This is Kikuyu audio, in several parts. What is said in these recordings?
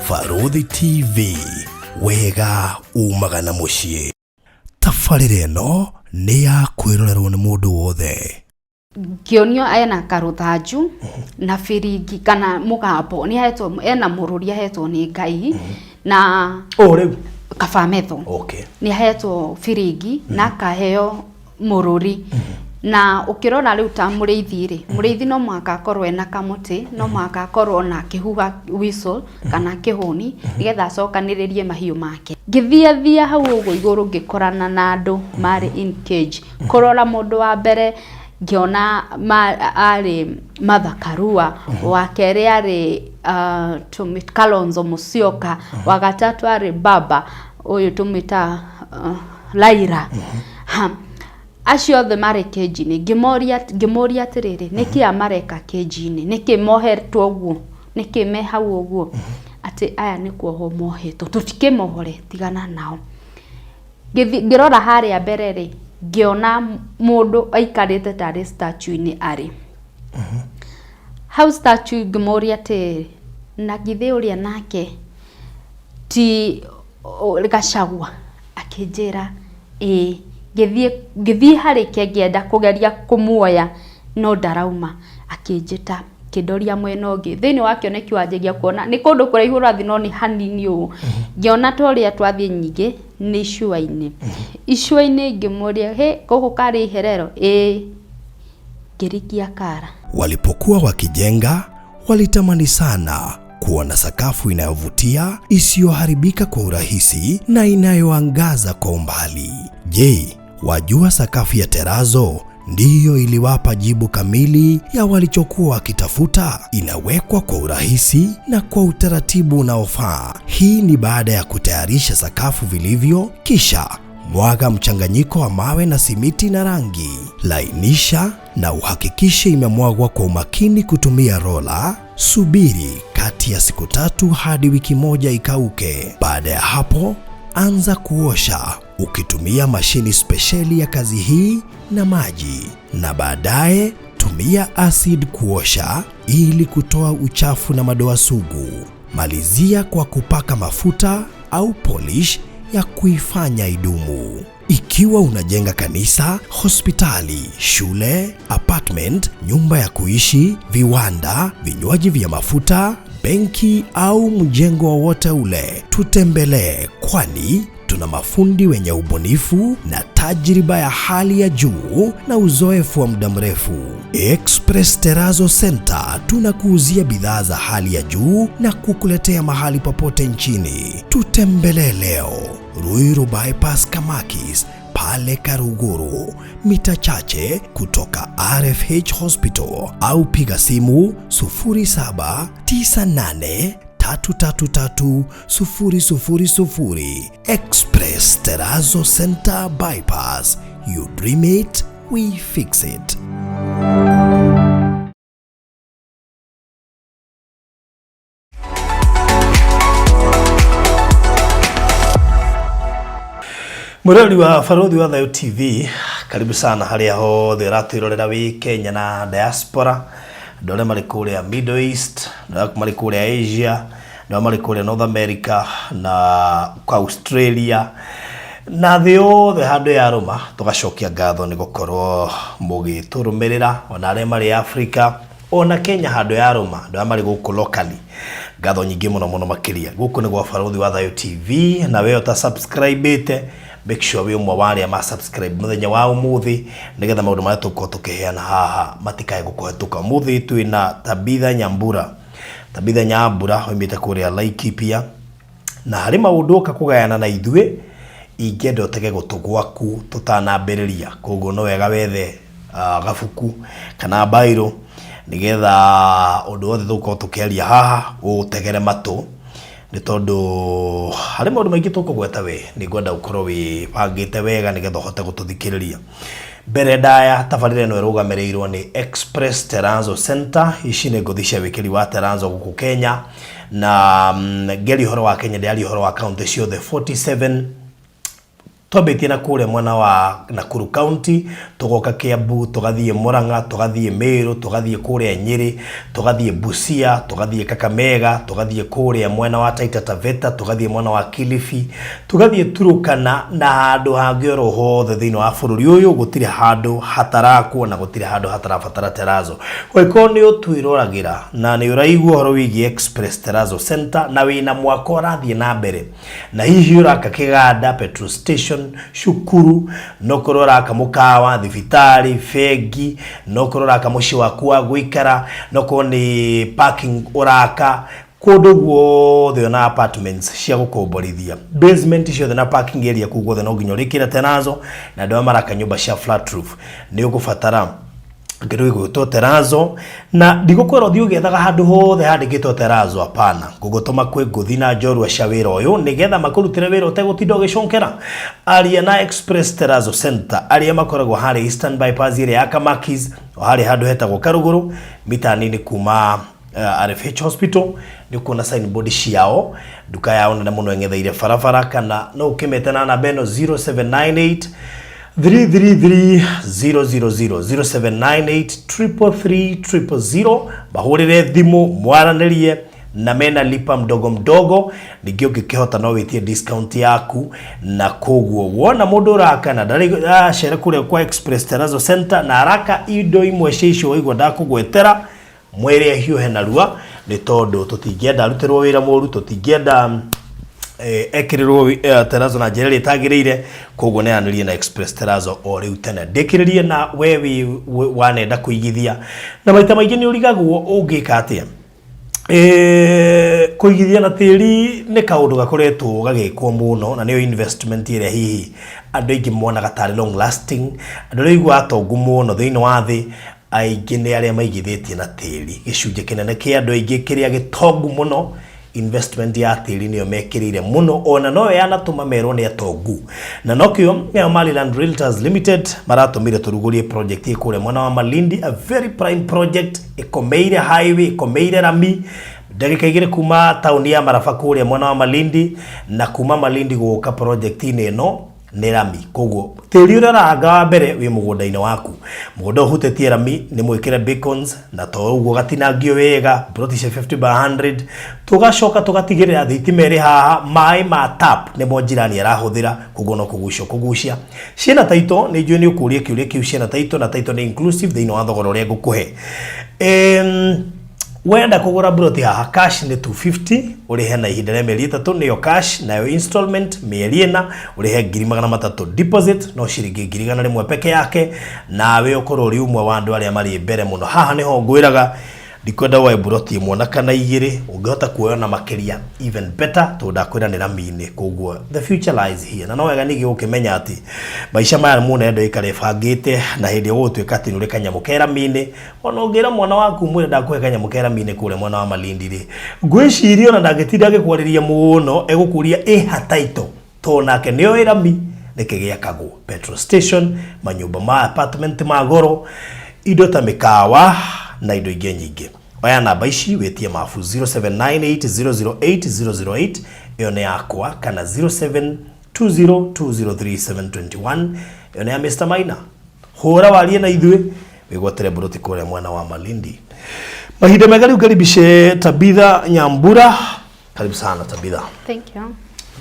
Barũthi TV, wega umaga na mũciĩ. Tabarĩra ĩno nĩ ya kwĩrorerwo nĩ mũndũ wothe. Ngĩonio ena karũthanju na biringi kana mũgambo nĩ ahetwo, ena mũrũri ahetwo nĩ Ngai na Oh, rĩu. Kaba metho. Nĩ ahetwo biringi na akaheo mũrũri. Na ũkĩrora rĩu ta mũrĩithi rĩ, mũrĩithi no mũhaka akorwo ena kamũtĩ, no mũhaka akorwo na akĩhuha whistle kana kĩhũni nĩgetha acokanĩrĩrie mahiũ make. Ngĩthiathia hau ũguo igũrũ ngĩkorana na andũ marĩ in cage. Kũrora mũndũ wa mbere ngĩona arĩ Martha Karua, wa kerĩ arĩ Kalonzo Musyoka, wa gatatũ arĩ Baba ũyũ tũmwĩtaga Raila. Ha, acio othe marĩ kĩnji-inĩ. Ngĩmoria, ngĩmũria atĩrĩrĩ, nĩkĩ mareka kĩnji-inĩ? Nĩkĩ mohetwo ũguo? Nĩkĩ me hau ũguo? Atĩ aya nĩ kuohwo mohetwo, tũtikĩmohore, tigana nao. Ngĩrora harĩa mbere rĩ, ngĩona mũndũ aikarĩte tarĩ statue-inĩ arĩ. Hau statue ngĩmũria atĩrĩrĩ, na githĩ ũrĩa nake ti Gachagua? Akĩnjĩra ĩĩ. Ngĩthiĩ ngĩthiĩ harĩ ke ngĩenda kũgeria kũmuoya no ndarauma. Akĩnjĩta, akĩndoria mwena ũngĩ. Thĩinĩ wa kĩoneki wanjagia kuona nĩ kũndũ kũraihu ũrathiĩ no nĩ hanini ũũ. Ngĩona ta ũrĩa twathiĩ nyingĩ nĩ icua-inĩ. Icua-inĩ ngĩmũria, hĩ gũkũ karĩ iherero? Ĩĩ. Ngĩrikia kara. Walipokuwa wakijenga, walitamani sana kuwa na sakafu inayovutia, isiyoharibika kwa urahisi na inayoangaza kwa umbali. Je, wajua sakafu ya terazo ndiyo iliwapa jibu kamili ya walichokuwa wakitafuta? Inawekwa kwa urahisi na kwa utaratibu unaofaa. Hii ni baada ya kutayarisha sakafu vilivyo, kisha mwaga mchanganyiko wa mawe na simiti na rangi. Lainisha na uhakikishe imemwagwa kwa umakini kutumia rola. Subiri kati ya siku 3 hadi wiki 1 ikauke. Baada ya hapo, anza kuosha ukitumia mashini spesheli ya kazi hii na maji, na baadaye tumia acid kuosha ili kutoa uchafu na madoa sugu. Malizia kwa kupaka mafuta au polish ya kuifanya idumu. Ikiwa unajenga kanisa, hospitali, shule, apartment, nyumba ya kuishi, viwanda, vinywaji vya mafuta, benki au mjengo wowote ule, tutembelee, kwani tuna mafundi wenye ubunifu na tajriba ya hali ya juu na uzoefu wa muda mrefu. Express Terrazzo Center tunakuuzia bidhaa za hali ya juu na kukuletea mahali popote nchini. Tutembelee leo Ruiru Bypass Kamakis pale Karuguru, mita chache kutoka RFH Hospital, au piga simu 0798 333 000. Express Terrazzo Center Bypass. You dream it, we fix it. Mũrori wa Barũthi wa Thayũ TV, karibu sana harĩa hothe ũratwĩrorera wĩ Kenya na diaspora, andũ arĩa marĩ kũrĩa Middle East, andũ arĩa marĩ kũrĩa Asia, andũ arĩa marĩ kũrĩa North America na Australia na thĩ yothe handũ ya rũma, tũgacokia ngatho nĩ gũkorwo mũgĩtũrũmĩrĩra, ona arĩa marĩ Africa, ona Kenya handũ ya rũma, andũ arĩa marĩ gũkũ locally, ngatho nyingĩ mũno mũno makĩria. Gũkũ nĩ gwa Barũthi wa Thayũ TV, na we ũta subscribe-ĩte, make sure wĩ ũmwe wa arĩa ma subscribe mũthenya wa ũmũthĩ, nĩgetha maũndũ marĩa tũgũkorwo tũkĩheana haha matikae gũkũhetũka. Ũmũthĩ twĩna Tabitha Nyambura. Tabitha Nyambura oimĩte kũrĩa Laikipia, na harĩ maũndũ oka kũgayana na ithuĩ, ingĩenda ũtege gũtũ gwaku tũtanambĩrĩria. Koguo no wega wethe gabuku kana mbairũ, nĩgetha ũndũ wothe tũgũkorwo tũkĩaria haha ũũtegere matũ, nĩ tondũ harĩ maũndũ maingĩ tũkũgweta we nĩ ngwenda ũkorwo wĩbangĩte wega nĩgetha ũhote gũtũthikĩrĩria. Mbere ndaya, tabarĩra ĩno ĩrũgamĩrĩirwo nĩ Express Terrazzo Center. Ici nĩ ngũthi cia wĩkĩri wa terrazzo gũkũ Kenya, na ngĩaria ũhoro wa Kenya ndĩraria ũhoro wa kaũntĩ ciothe 47. Twambĩtie na kũrĩa mwena wa Nakuru County, tũgoka Kiambu, tũgathiĩ Murang'a, tũgathiĩ Meru, tũgathiĩ kũrĩa Nyĩrĩ, tũgathiĩ Busia, tũgathiĩ Kakamega, tũgathiĩ kũrĩa mwena wa Taita Taveta, tũgathiĩ mwena wa Kilifi, tũgathiĩ Turukana na handũ hangĩ oro hothe thĩinĩ wa bũrũri ũyũ. Gũtirĩ handũ hatarakwo na gũtirĩ handũ hatarabatara terazo. Ũngĩkorwo nĩ ũtwĩroragĩra na nĩ ũraigua ũhoro wĩgiĩ Express Terazo Center na wĩna mwako ũrathiĩ na mbere, na hihi ũraka kĩganda, petrol station, cukuru, no korwo ũraka mũkawa, thibitarĩ, bengi, no korwo ũraka mũciĩ waku wa gũikara, no korwo nĩ parking ũraka, kũndũ guothe ona apartments cia gũkomborithia, basement ciothe na parking area kũu guothe no nginya ũrĩkĩre terazo. Na andũ arĩa maraka nyũmba cia flat roof, nĩ ũgũbatara kĩndũ gĩgwĩtwo terazo. Na ndigũkwĩra ũthiĩ ũgĩethaga handũ hothe handĩkĩtwo terazo, hapana. Ngũgũtũma kwĩ ngũthi na njorua cia wĩra ũyũ nĩgetha makũrutĩre wĩra ũtegũtinda ũgĩconkera. Aria na Express Terazo Center arĩa makoragwo harĩa Eastern Bypass ĩrĩa ya Kamakis, o harĩa handũ hetagwo Karugũrũ, mita nini kuma RFH Hospital. Nĩ ũkuona signboard ciao, nduka yao nene mũno ĩng'etheire barabara, kana no ũkĩmete na namba ĩno, 0798 333 000, 0798 333 000. Mahũrĩre thimũ mwaranĩrie na mena lipa mdogo mdogo. Ningĩ ũngĩkĩhota no wĩtie discount yaku. Na koguo wona mũndũ ũraka na ndarĩ acere kũrĩa kwa Express Terazo Center na araka indo imwe cia icio waigua ndakũgwetera, mwĩre ahiũhe narua, nĩ tondũ tũtingĩenda arutĩrwo wĩra mũru, tũtingĩenda ekĩrĩrwo terazo na njĩra ĩrĩa ĩtagĩrĩire. Koguo neanĩrie na Express Terazo o rĩu tene. Ndĩkĩrĩrie na we wĩ wanenda kũigithia, na maita maingĩ nĩ ũrigagwo ũngĩka atĩa. Kũigithia na tĩri nĩ kaũndũ gakoretwo gagĩkwo mũno, na nĩyo investment ĩrĩa hihi andũ aingĩ monaga tarĩ long lasting. Andũ arĩa ũiguaga atongu mũno thĩinĩ wa thĩ, aingĩ nĩ arĩa maigithĩtie na tĩri. Gĩcunjĩ kĩnene kĩa andũ aingĩ kĩrĩa gĩtongu mũno, investment ya tĩri nĩyo mekĩrĩire mũno, ona noyo yanatũma merwo nĩ atongu. Na nokĩo nĩyo Maryland Realtors Limited maratũmire tũrugũrie project ĩ kũrĩa mwena wa Malindi, a very prime project ĩkomeire highway, ĩkomeire rami, ndagĩka 2 kuma taũni ya Maraba kũrĩa mwena wa Malindi, na kuma Malindi gũka project-inĩ ĩno nĩ rami. Koguo tĩri ũrĩa ũrahanga wa mbere wĩ mũgũnda-inĩ waku, mũgũnda ũhutĩtie rami nĩ mwĩkĩre beacons na to ũguo gatinangio wega, ploti cia 50 by 100. Tũgacoka tũgatigĩrĩra thitima ĩrĩ haha, maĩ ma tap nĩmo njirani arahũthĩra, koguo no kũgucia kũgucia. Ciĩna title, nĩ njũĩ nĩ ũkũria kĩũria kĩu. Ciĩna title, na title nĩ inclusive thĩinĩ wa thogora ũrĩa ngũkũhe. Wenda kũgũra broti haha, cash nĩ 250, ũrĩhe na ihinda rĩa mĩeri 3, nĩyo cash. Nayo installment mĩeri 4, ũrĩhe 300,000. Deposit no ciringi 100,000 peke yake, nawe ũkorwo ũrĩ ũmwe wa andũ arĩa marĩ mbere mũno. Haha nĩho ngwĩraga ndikwenda woe buroti ĩmwe na kana igĩrĩ, ũngĩhota kuoya na makĩria, even better, tondũ ndakwĩra nĩ rami-inĩ. Koguo the future lies here. Na no wega ningĩ gũkĩmenya atĩ maica maya mũno endo ĩikare ĩbangĩte, na hĩndĩ ĩyo gũgũtuĩka atĩ nĩ ũrĩ kanyamũ ke rami-inĩ. Ona ũngĩra mwana waku mwĩre ndakũhe kanyamũ ke rami-inĩ kũrĩa mwena wa Malindi rĩ, ngwĩciria ona ndangĩtinda agĩkwarĩria mũno, egũkũria ĩha title, tondũ nake nĩoĩ rami nĩkĩ gĩakagwo, petrol station, manyũmba ma apartment ma goro, indo ta mĩkawa na indo ingĩ nyingĩ. Oya namba ici wĩtie mabu, 0798008008, ĩyo nĩ yakwa, kana 0720203721, ĩyo nĩ ya Mr Maina. Hũra warie na ithuĩ wĩgwatĩre mburoti kũrĩa mwena wa Malindi. Mahinda mega. Rĩu ngaribishe Tabitha Nyambura. Karibu sana, Tabitha. Thank you.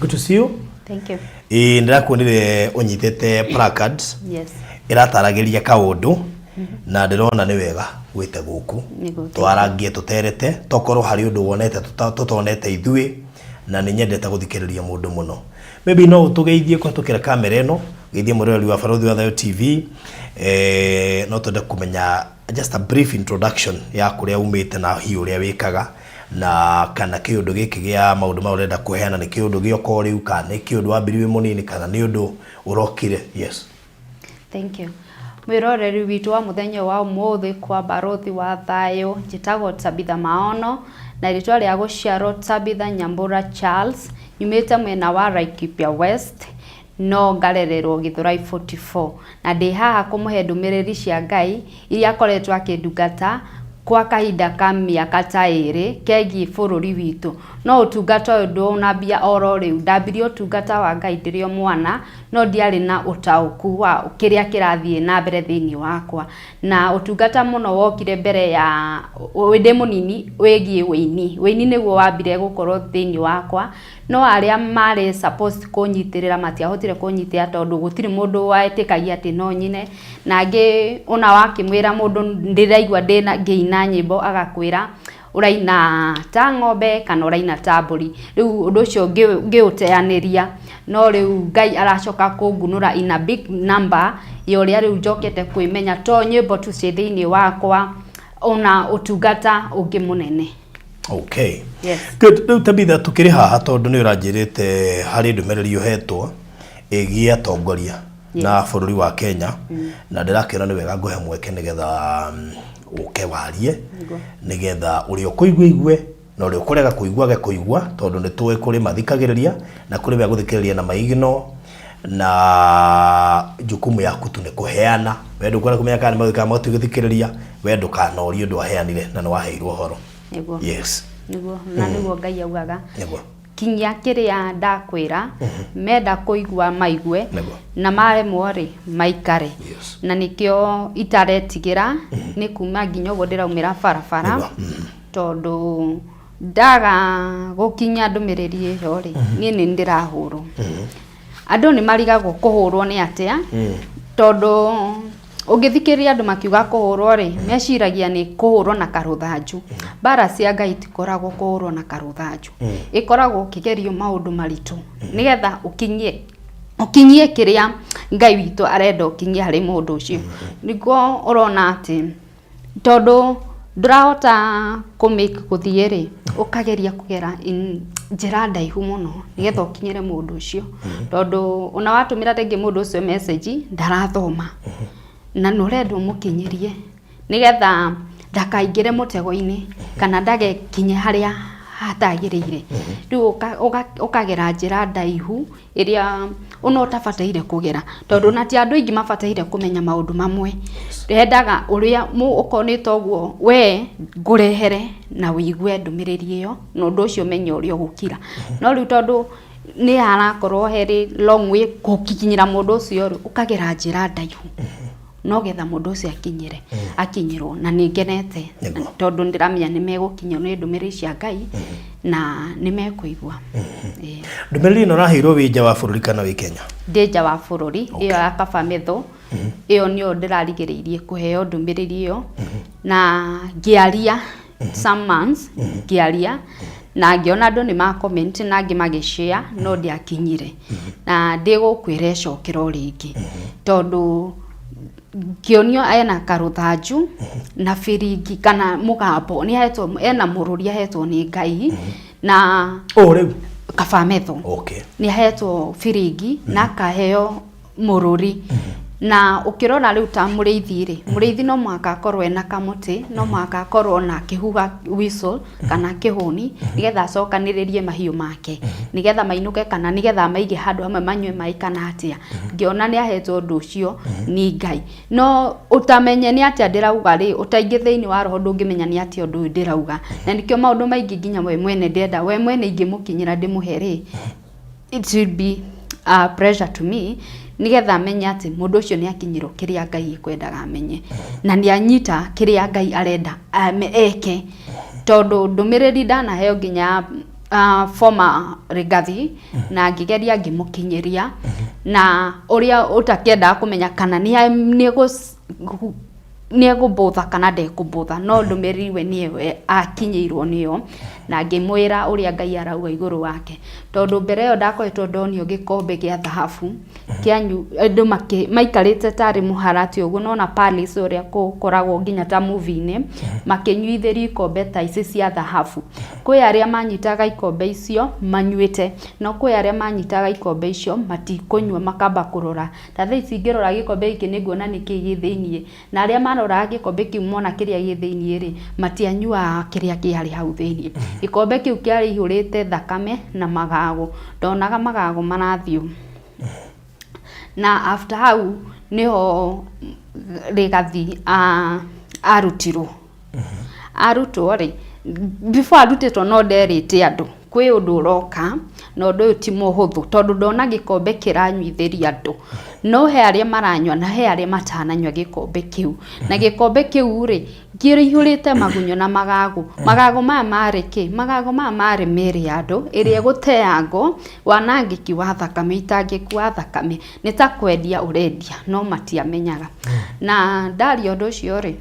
Good to see you. Thank you. Ĩĩ, ndĩrakuonire ũnyitĩte placard ĩrataragĩria kaũndũ, na ndĩrona nĩ wega gwĩte gũkũ. Nĩguo. Twarangie tũterete, tokorwo harĩ ũndũ wonete tũtonete ithuĩ, na nĩ nyendete gũthikĩrĩria mũndũ mũno. Maybe no ũtũgeithie kũhetũkĩra kamera ĩno, geithie mũroreri wa Barũthi wa Thayũ TV. No twende kũmenya just a brief introduction ya kũrĩa umĩte na hihi ũrĩa wĩkaga, na kana kĩũndũ gĩkĩ gĩa maũndũ maya ũrenda kũheana nĩ kĩũndũ gĩoka o rĩu, kana nĩ kĩũndũ wambirie wĩ mũnini, kana nĩ ũndũ ũrokire. Yes. Thank you. Mwĩroreri witũ wa mũthenya wa ũmũthĩ kwa Barũthi wa Thayũ, njĩtagwo Tabitha Maono na rĩtwa rĩa gũciarwo Tabitha Nyambura Charles. Nyumĩte mwena wa Laikipia West, no ngarererwo Githurai 44, na ndĩ haha kũmũhe ndũmĩrĩri cia Ngai iria akoretwo akĩndungata kwa kahinda ka mĩaka ta 2 kegiĩ bũrũri witũ. No ũtungata ũyũ ndũnambia oro rĩu, ndambirie ũtungata wa Ngai ndĩrĩ o mwana. No ndiarĩ na ũtaũku wa kĩrĩa kĩrathiĩ na mbere thĩinĩ wakwa. Na ũtungata mũno wokire mbere ya ndĩ mũnini wĩgiĩ wĩini. Wĩini nĩguo wambire gũkorwo thĩinĩ wakwa, no arĩa marĩ supposed kũnyitĩrĩra matiahotire kũnyitĩrĩra tondũ gũtirĩ mũndũ wetĩkagia atĩ no nyine. Na angĩ ona wakĩmwĩra mũndũ ndĩraigua ngĩina nyĩmbo agakwĩra ũraina ta ng'ombe kana ũraina ta mbũri. Rĩu ũndũ ũcio ngĩũteanĩria, no rĩu Ngai aracoka kũngunũra in a big number ya ũrĩa rĩu njokete kwĩmenya to nyĩmbo tu ciĩ thĩinĩ wakwa, ona ũtungata ũngĩ mũnene. Okay. Yes. Good. Rĩu Tabitha, tũkĩrĩ haha tondũ nĩ ũranjĩrĩte harĩ ndũmĩrĩri ũhetwo ĩgiĩ atongoria na bũrũri wa Kenya, na ndĩrakĩona nĩ wega ngũhe mweke nĩgetha ũke warie, nĩgetha ũrĩa ũkũigua igue na ũrĩa ũkũrega kũigua age kũigua, tondũ nĩ tũĩ kũrĩ mathikagĩrĩria na kũrĩ we gũthikĩrĩria na maigino, na jukumu yaku tu nĩ kũheana. We ndũkwenda kũmenya kana nĩ mathikagĩrĩria kana matigũthikĩrĩria, we ndũkanorie ũndũ waheanire na nĩ waheirwo ũhoro. Nĩguo. Yes. Nĩguo, na nĩguo Ngai augaga. Nĩguo. Kinyia kĩrĩa ndakwĩra, menda kũigua maigue, na maremwo rĩ, maikare. Na nĩkĩo itaretigĩra nĩ kuma nginya ũguo ndĩraumĩra barabara, tondũ ndaga gũkinyia ndũmĩrĩri ĩyo rĩ, niĩ nĩ ndĩrahũrwo. Andũ nĩ marigagwo kũhũrwo nĩ atĩa, tondũ ũngĩthikĩrĩria andũ makiuga kũhũrwo rĩ, meciragia nĩ kũhũrwo na karũthanju. Mbara cia Ngai itikoragwo kũhũrwo na karũthanju, ĩkoragwo ũkĩgerio maũndũ maritũ nĩgetha ũkinyie kĩrĩa Ngai witũ arenda ũkinyie harĩ mũndũ ũcio. Nĩguo ũrona atĩ tondũ ndũrahota kũ make gũthiĩ rĩ, ũkageria kũgera njĩra ndaihu mũno nĩgetha ũkinyĩre mũndũ ũcio, tondũ ona watũmĩra rĩngĩ mũndũ ũcio message ndarathoma, na nĩ ũrenda ũmũkinyĩrie nĩgetha ndakaingĩre mũtego-inĩ kana ndagekinye harĩa hatagĩrĩire. Rĩu ũkagera njĩra ndaihu ĩrĩa ona ũtabataire kũgera, tondũ na ti andũ aingĩ mabataire kũmenya maũndũ mamwe. Hendaga ũrĩa okorwo nĩ ta ũguo we ngũrehere na ũigue ndũmĩrĩri ĩyo, na ũndũ ũcio ũmenye ũrĩa ũgũkira. No rĩu tondũ nĩ harakorwo harĩ long way gũkinyĩra mũndũ ũcio rĩ, ũkagera njĩra ndaihu no getha mũndũ ũcio akinyĩrwo. Na nĩ ngenete tondũ ndĩramenya nĩ megũkinyĩrwo nĩ ndũmĩrĩri cia Ngai na nĩ mekũigua. Ndũmĩrĩri ĩno ũraheirwo wĩ nja wa bũrũri kana wĩ Kenya? Ndĩ nja wa bũrũri. Ĩyo ya kaba metho ĩyo nĩyo ndĩrarigĩrĩirie kũheo ndũmĩrĩri ĩyo, na ngĩaria some months, ngĩaria na ngĩona andũ nĩ ma comment na angĩ magĩ share, no ndiakinyire. Na ndĩgũkwĩra ĩcokera o rĩngĩ, tondũ ngĩonio ena karũthanju na biringi kana mũgambo nĩ ahetwo, ena mũrũri ahetwo nĩ Ngai na O rĩu kaba metho. Nĩ ahetwo biringi na akaheo mũrũri. Na ũkĩrora rĩu ta mũrĩithi rĩ, mũrĩithi no mũhaka akorwo ena kamũtĩ, no mũhaka akorwo na akĩhuha whistle kana kĩhũni nĩgetha acokanĩrĩrie mahiũ make nĩgetha mainũke kana nĩgetha amaige handũ hamwe manyue maĩ kana atĩa. Ngĩona nĩ ahetwo ũndũ ũcio nĩ Ngai, no ũtamenye nĩ atĩa ndĩrauga rĩ, ũtaingĩ thĩinĩ wa roho ndũngĩmenya nĩ atĩa ũndũ ũyũ ndĩrauga. Na nĩkĩo maũndũ maingĩ nginya we mwene ndĩrenda, we mwene ingĩmũkinyĩra ndĩmũhe rĩ, it will be a pleasure to me nĩgetha menye atĩ mũndũ ũcio nĩ akinyĩrwo kĩrĩa Ngai ekwendaga amenye na nĩ anyita kĩrĩa Ngai arenda eke, tondũ ndũmĩrĩri ndanaheo nginya former Rigathi na ngĩgeria ngĩmũkinyĩria, na ũrĩa ũtakĩendaga kũmenya kana nĩ egũbũtha kana ndekũbũtha, no ndũmĩrĩri we nĩwe akinyĩirwo nĩyo, na ngĩmwĩra ũrĩa Ngai arauga igũrũ wake, tondũ mbere ĩyo ndakoretwo ndonio gĩkombe gĩa thahabu kĩanyu, andũ maikarĩte tarĩ mũharatĩ ũguo, nona palace ũrĩa gũkoragwo nginya ta movie-inĩ, makĩnyuithĩrio ikombe ta ici cia thahabu. Kwĩ arĩa manyitaga ikombe icio manyuĩte, no kwĩ arĩa manyitaga ikombe icio matikũnyua, makamba kũrora. Ta thaa ici ingĩrora gĩkombe gĩkĩ nĩnguona nĩkĩĩ gĩ thĩiniĩ, na arĩa maroraga gĩkombe kĩu mona kĩrĩa gĩ thĩiniĩ rĩ, matianyuaga kĩrĩa kĩarĩ hau thĩiniĩ. Gĩkombe kĩu kĩarĩ ihũrĩte thakame na magago, ndonaga magago marathiũ. Na after hau nĩho Rigathi arutirwo. Arutwo rĩ, before arutĩtwo no nderĩte andũ kwĩ ũndũ ũroka. Na ũndũ ũyũ ti mũhũthũ tondũ ndona gĩkombe kĩranyuithĩria andũ, no he arĩa maranyua na he arĩa matananyua gĩkombe kĩu. Na gĩkombe kĩu rĩ, kĩihũrĩte magunyũ na magago. Magago maya marĩ kĩ? Magago maya marĩ mĩĩrĩ ya andũ ĩrĩa ĩgũteangwo, wanangĩki wa thakame, itangĩku wa thakame, nĩ ta kwendia ũrendia no matiamenyaga. Na ndaria ũndũ ũcio rĩ,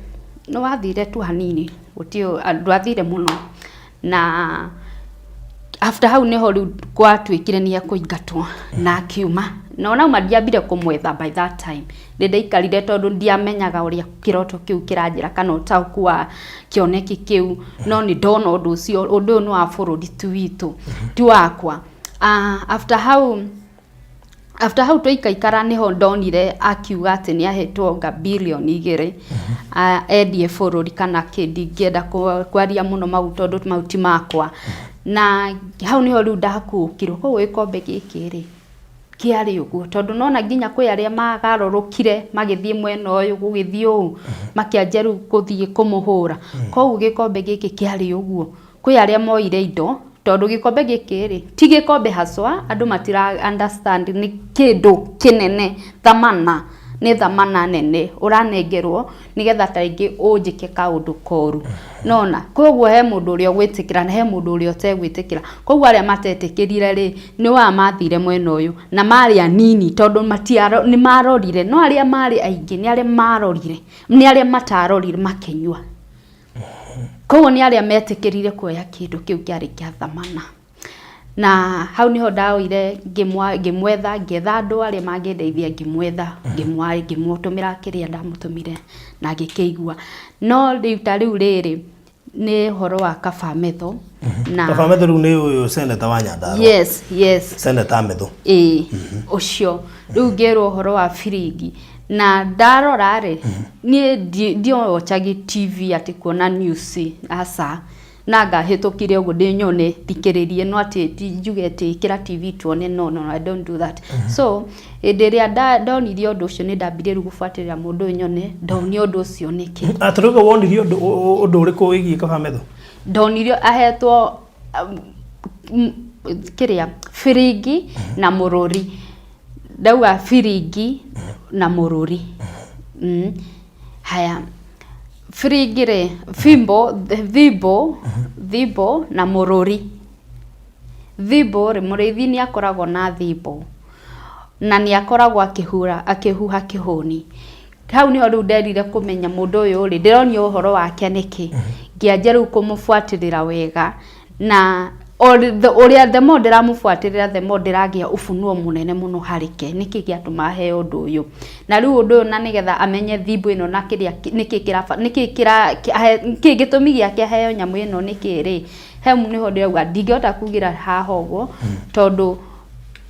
nĩ wathire tu hanini, gũtirĩ ndwathire mũno na after hau niho riu gwatuĩkire nĩ ekũingatwo na akiuma na onauma ndiambire kũmwetha. By that time nĩ ndaikarire tondũ ndiamenyaga ũrĩa kĩroto kĩu kĩranjĩra kana ũtaũku wa kĩoneki kĩu, no nĩ ndona ũndũ ũcio, ũndũ ũyũ nĩ wa bũrũri ti witũ, ti wakwa. After hau twaikaikara niho ndonire akiuga atĩ nĩ ahetwo nga 2 billion endie bũrũri kana kĩ. Ndingĩenda kwaria mũno mau tondũ mau ti makwa. Na hau niho rĩu ndakuũkirwo. Koguo gĩkombe gĩkĩ rĩ, kĩarĩ ũguo tondũ nona nginya kwĩ arĩa magarũrũkire magĩthiĩ mwena ũyũ, gũgĩthiĩ ũũ makĩanjia rĩu gũthiĩ kũmũhũra. Koguo gĩkombe gĩkĩ kĩarĩ ũguo, kwĩ arĩa moire indo tondũ gĩkombe gĩkĩ rĩ, ti gĩkombe haswa, andũ matira understand nĩ kĩndũ kĩnene. Thamana nĩ thamana nene ũranengerwo nĩgetha ta rĩngĩ ũnjĩke kaũndũ koru nona. Koguo he mũndũ ũrĩa ũgwĩtĩkĩra na he mũndũ ũrĩa ũtegwĩtĩkĩra. Koguo arĩa matetĩkĩrire rĩ, nĩ wa mathire mwena ũyũ na marĩ anini tondũ nĩ marorire, no arĩa marĩ aingĩ nĩ arĩa marorire, nĩ arĩa matarorire makĩnyua. Koguo nĩ arĩa metĩkĩrire kuoya kĩndũ kĩu kĩarĩ kĩa thamana. Na hau niho ndaoire ngĩmwetha, ngĩetha andũ arĩa mangĩndeithia, ngĩmwetha, ngĩmũtũmĩra kĩrĩa ndamũtũmire na ngĩkĩigua. No rĩu ta rĩu rĩrĩ nĩ ũhoro wa Kaba Metho na Kaba Methu rĩu nĩ ũyũ seneta wa Nyandarua? Yes. Seneta Methu. Ĩĩ, ũcio. Rĩu ngĩrwo ũhoro wa biringi na ndarora rĩ, niĩ ndiochagi TV atĩ kuona news, aca. Na ngahĩtũkire ũguo ndĩnyone thikĩrĩrie, no atĩ ti njuge atĩ ĩkĩra TV tuone, no, no, I don't do that. So hĩndĩ ĩrĩa ndonirie ũndũ ũcio, nĩ ndambirie rĩu gũbuatĩrĩra mũndũ ũyũ nyone ndonio ũndũ ũcio nĩkĩ. Atũrauga wonirie ũndũ ũrĩkũ wĩgiĩ Kaba Methu? Ndonirio ahetwo kĩrĩa biringi na mũrũri. Ndauga biringi na mũrũri. Haya, biringi rĩ, fimbo, thimbo, thimbo na mũrũri. Thimbo rĩ, mũrĩithi nĩ akoragwo na thimbo na nĩ akoragwo akĩhura, akĩhuha kĩhũni. Hau niho rĩu nderire kũmenya mũndũ ũyũ rĩ, ndĩronio ũhoro wake nĩkĩ. Ngĩanjia rĩu kũmũbuatĩrĩra wega na ũrĩa the more ndĩramũbuatĩrĩra, the more ndĩragĩa ũbunuo mũnene mũno harĩ ke nĩkĩ gĩatũma aheo ũndũ ũyũ na rĩu ũndũ ũyũ, na nĩgetha amenye thimbo ĩno na kĩrĩa nĩkĩ kĩraba nĩkĩ kĩra nĩkĩ gĩtũmi gĩake aheo nyamũ ĩno nĩkĩ rĩ. Hau nĩho ndĩrauga ndingĩhota kugĩra haha ũguo tondũ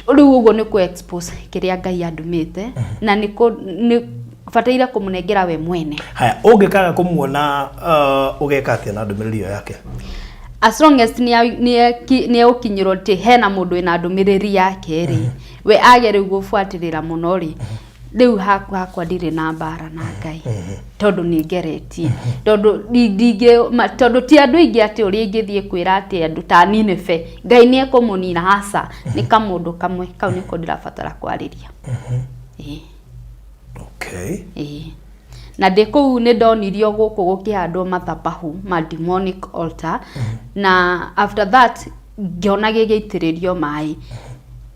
rĩu ũguo nĩ kũ expose kĩrĩa Ngai andũmĩte na nĩ bataire kũmũnengera we mwene. Haya, ũngĩkaga kũmuona ũgeka atĩa na ndũmĩrĩri ĩyo yake? As long as nĩ egũkinyĩrwo atĩ hena mũndũ wĩna ndũmĩrĩri yake rĩ, we age rĩu gũbuatĩrĩra mũno rĩ, rĩu hakwa ndirĩ na mbara na Ngai tondũ nĩ ngeretie, tondũ ndingĩ tondũ ti andũ aingĩ atĩ ũrĩa ingĩthiĩ kwĩra atĩ andũ ta Nineve Ngai nĩ ekũmũnina. Aca, nĩ kamũndũ kamwe kau nĩko ndĩrabatara kwarĩria. Ĩĩ. Ĩĩ. Na ndĩ kũu nĩ ndonirio gũkũ gũkĩhandwo mathabahu ma demonic altar, na after that ngĩona gĩgĩitĩrĩrio maĩ.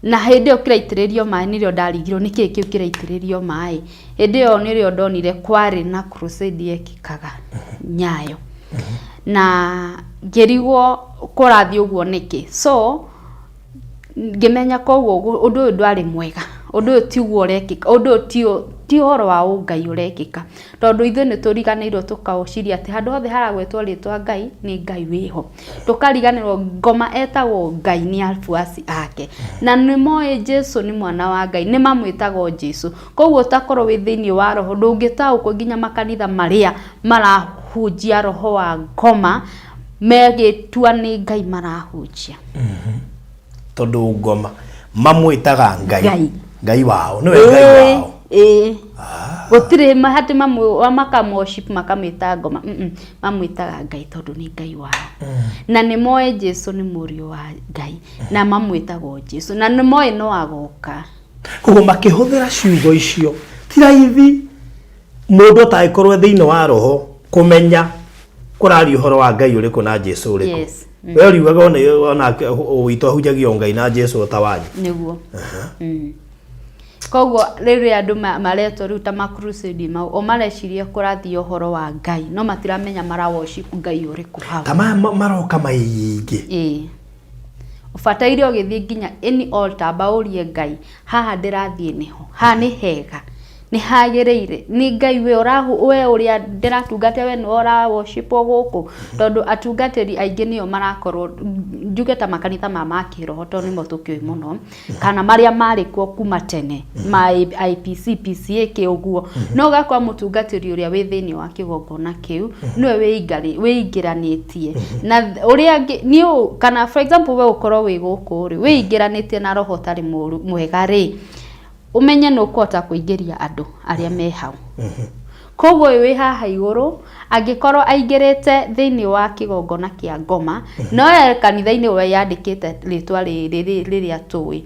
Na hĩndĩ ĩyo kĩraitĩrĩrio maĩ nĩrĩo ndarigirwo nĩkĩĩ kĩu kĩraitĩrĩrio maĩ. Hĩndĩ ĩyo nĩrĩo ndonire kwarĩ na crusade yekĩkaga Nyayo na ngĩrigwo kũrathiĩ ũguo nĩkĩ. So ngĩmenya koguo ũndũ ũyũ ndwarĩ mwega, ũndũ ũyũ tiguo ũrekĩka, ũndũ ũyũ ti ũhoro wa ũngai ũrekĩka, tondũ ithuĩ nĩ tũriganĩirwo tũkaũciria atĩ handũ hothe haragwetwo rĩtwa Ngai nĩ Ngai wĩho, tũkariganĩrwo ngoma etagwo Ngai nĩ abuaci ake na nĩ moĩ Jesu nĩ mwana wa Ngai, nĩ mamwĩtaga Jesu. Koguo ũtakorwo wĩ thĩinĩ wa roho ndũngĩtaũkwo nginya makanitha marĩa marahunjia roho wa ngoma megĩtua nĩ Ngai marahunjia. Tondũ ngoma mamwĩtaga Ngai. Ngai. Ngai wao nĩwe Ngai wao. Ĩĩ. Gũtirĩ hatĩ maka worship makamwĩta ngoma. Mamwĩtaga Ngai tondũ nĩ Ngai wao. Na nĩ moĩ Jesu nĩ mũriũ wa Ngai na mamwĩtaga o Jesu na nĩ moĩ no agoka. Koguo makĩhũthĩra ciugo icio ti raithi mũndũ atangĩkorwo thĩinĩ wa roho kũmenya kũraria ũhoro wa Ngai ũrĩkũ na Jesu ũrĩkũ. Yes. We ũriugaga ona witũ ahunjagia o Ngai na Jesu o ta wanyu. Nĩguo. Koguo rĩrĩa andũ maretwo rĩu ta ma crusade mau, o mareciria kũrathiĩ ũhoro wa Ngai, no matiramenya mara worship Ngai ũrĩkũ hau. Ta maya maroka maingĩ. Ĩĩ. Ũbataire ũgĩthiĩ nginya any altar amba ũrie Ngai, haha ndĩrathiĩ nĩho, haha nĩ hega, nĩ hagĩrĩire, nĩ Ngai we we ũrĩa ndĩratungata we nĩwe ũra worship gũkũ, tondũ atungatĩri aingĩ nĩo marakorwo, njuge ta makanitha maya ma kĩroho tondũ nĩmo tũkĩũĩ mũno, kana marĩa marĩ kuo kuma tene ma IPC, PCA kĩ ũguo, no ũgakora mũtungatĩri ũrĩa wĩ thĩinĩ wa kĩgongona kĩu nĩwe wĩingĩranĩtie na ũrĩa angĩ niĩ kana for example we ũkorwo wĩ gũkũ rĩ, wĩingĩranĩtie na roho ũtarĩ mũru mwega rĩ, ũmenye nĩ ũkũhota kũingĩria andũ arĩa me hau. Koguo ũyũ wĩ haha igũrũ angĩkorwo aingĩrĩte thĩinĩ wa kĩgongona kĩa ngoma, no e kanitha-inĩ we yandĩkĩte rĩtwa rĩrĩ rĩrĩa tũĩ,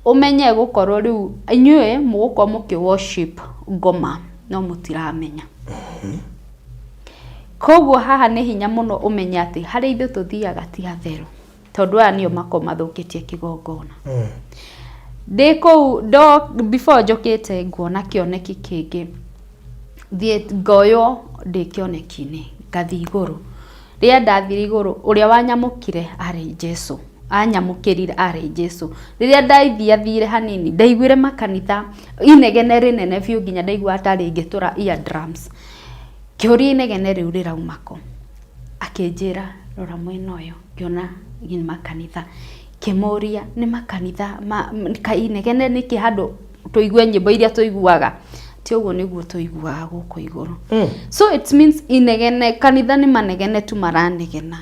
ũmenye gũkorwo rĩu inyuĩ mũgũkorwo mũkĩ worship ngoma no mũtiramenya. Koguo haha nĩ hinya mũno ũmenye atĩ harĩa ithuĩ tũthiaga ti hatheru, tondũ aya nĩo makoragwo mathũkĩtie kĩgongona. Ndĩ kũu before njũkĩte nguona kĩoneki kĩngĩ, thiĩ ngoywo ndĩ kĩoneki-inĩ ngathiĩ igũrũ. Rĩrĩa ndathire igũrũ ũrĩa wanyamũkire arĩ Jesu, anyamũkĩrire arĩ Jesu. Rĩrĩa ndathiathire hanini ndaiguire makanitha inegene rĩnene biũ nginya ndaiguaga ta rĩngĩtũra ear drums. Ngĩũria inegene rĩu rĩrauma kũ, akĩnjĩra rora mwena ũyũ, ngĩona nĩ makanitha. Ngĩmũria nĩ makanitha inegene nĩkĩ handũ tũigue nyĩmbo iria tũiguaga, ti ũguo nĩguo tũiguaga gũkũ igũrũ. So it means inegene, kanitha nĩ manegene tu maranegena,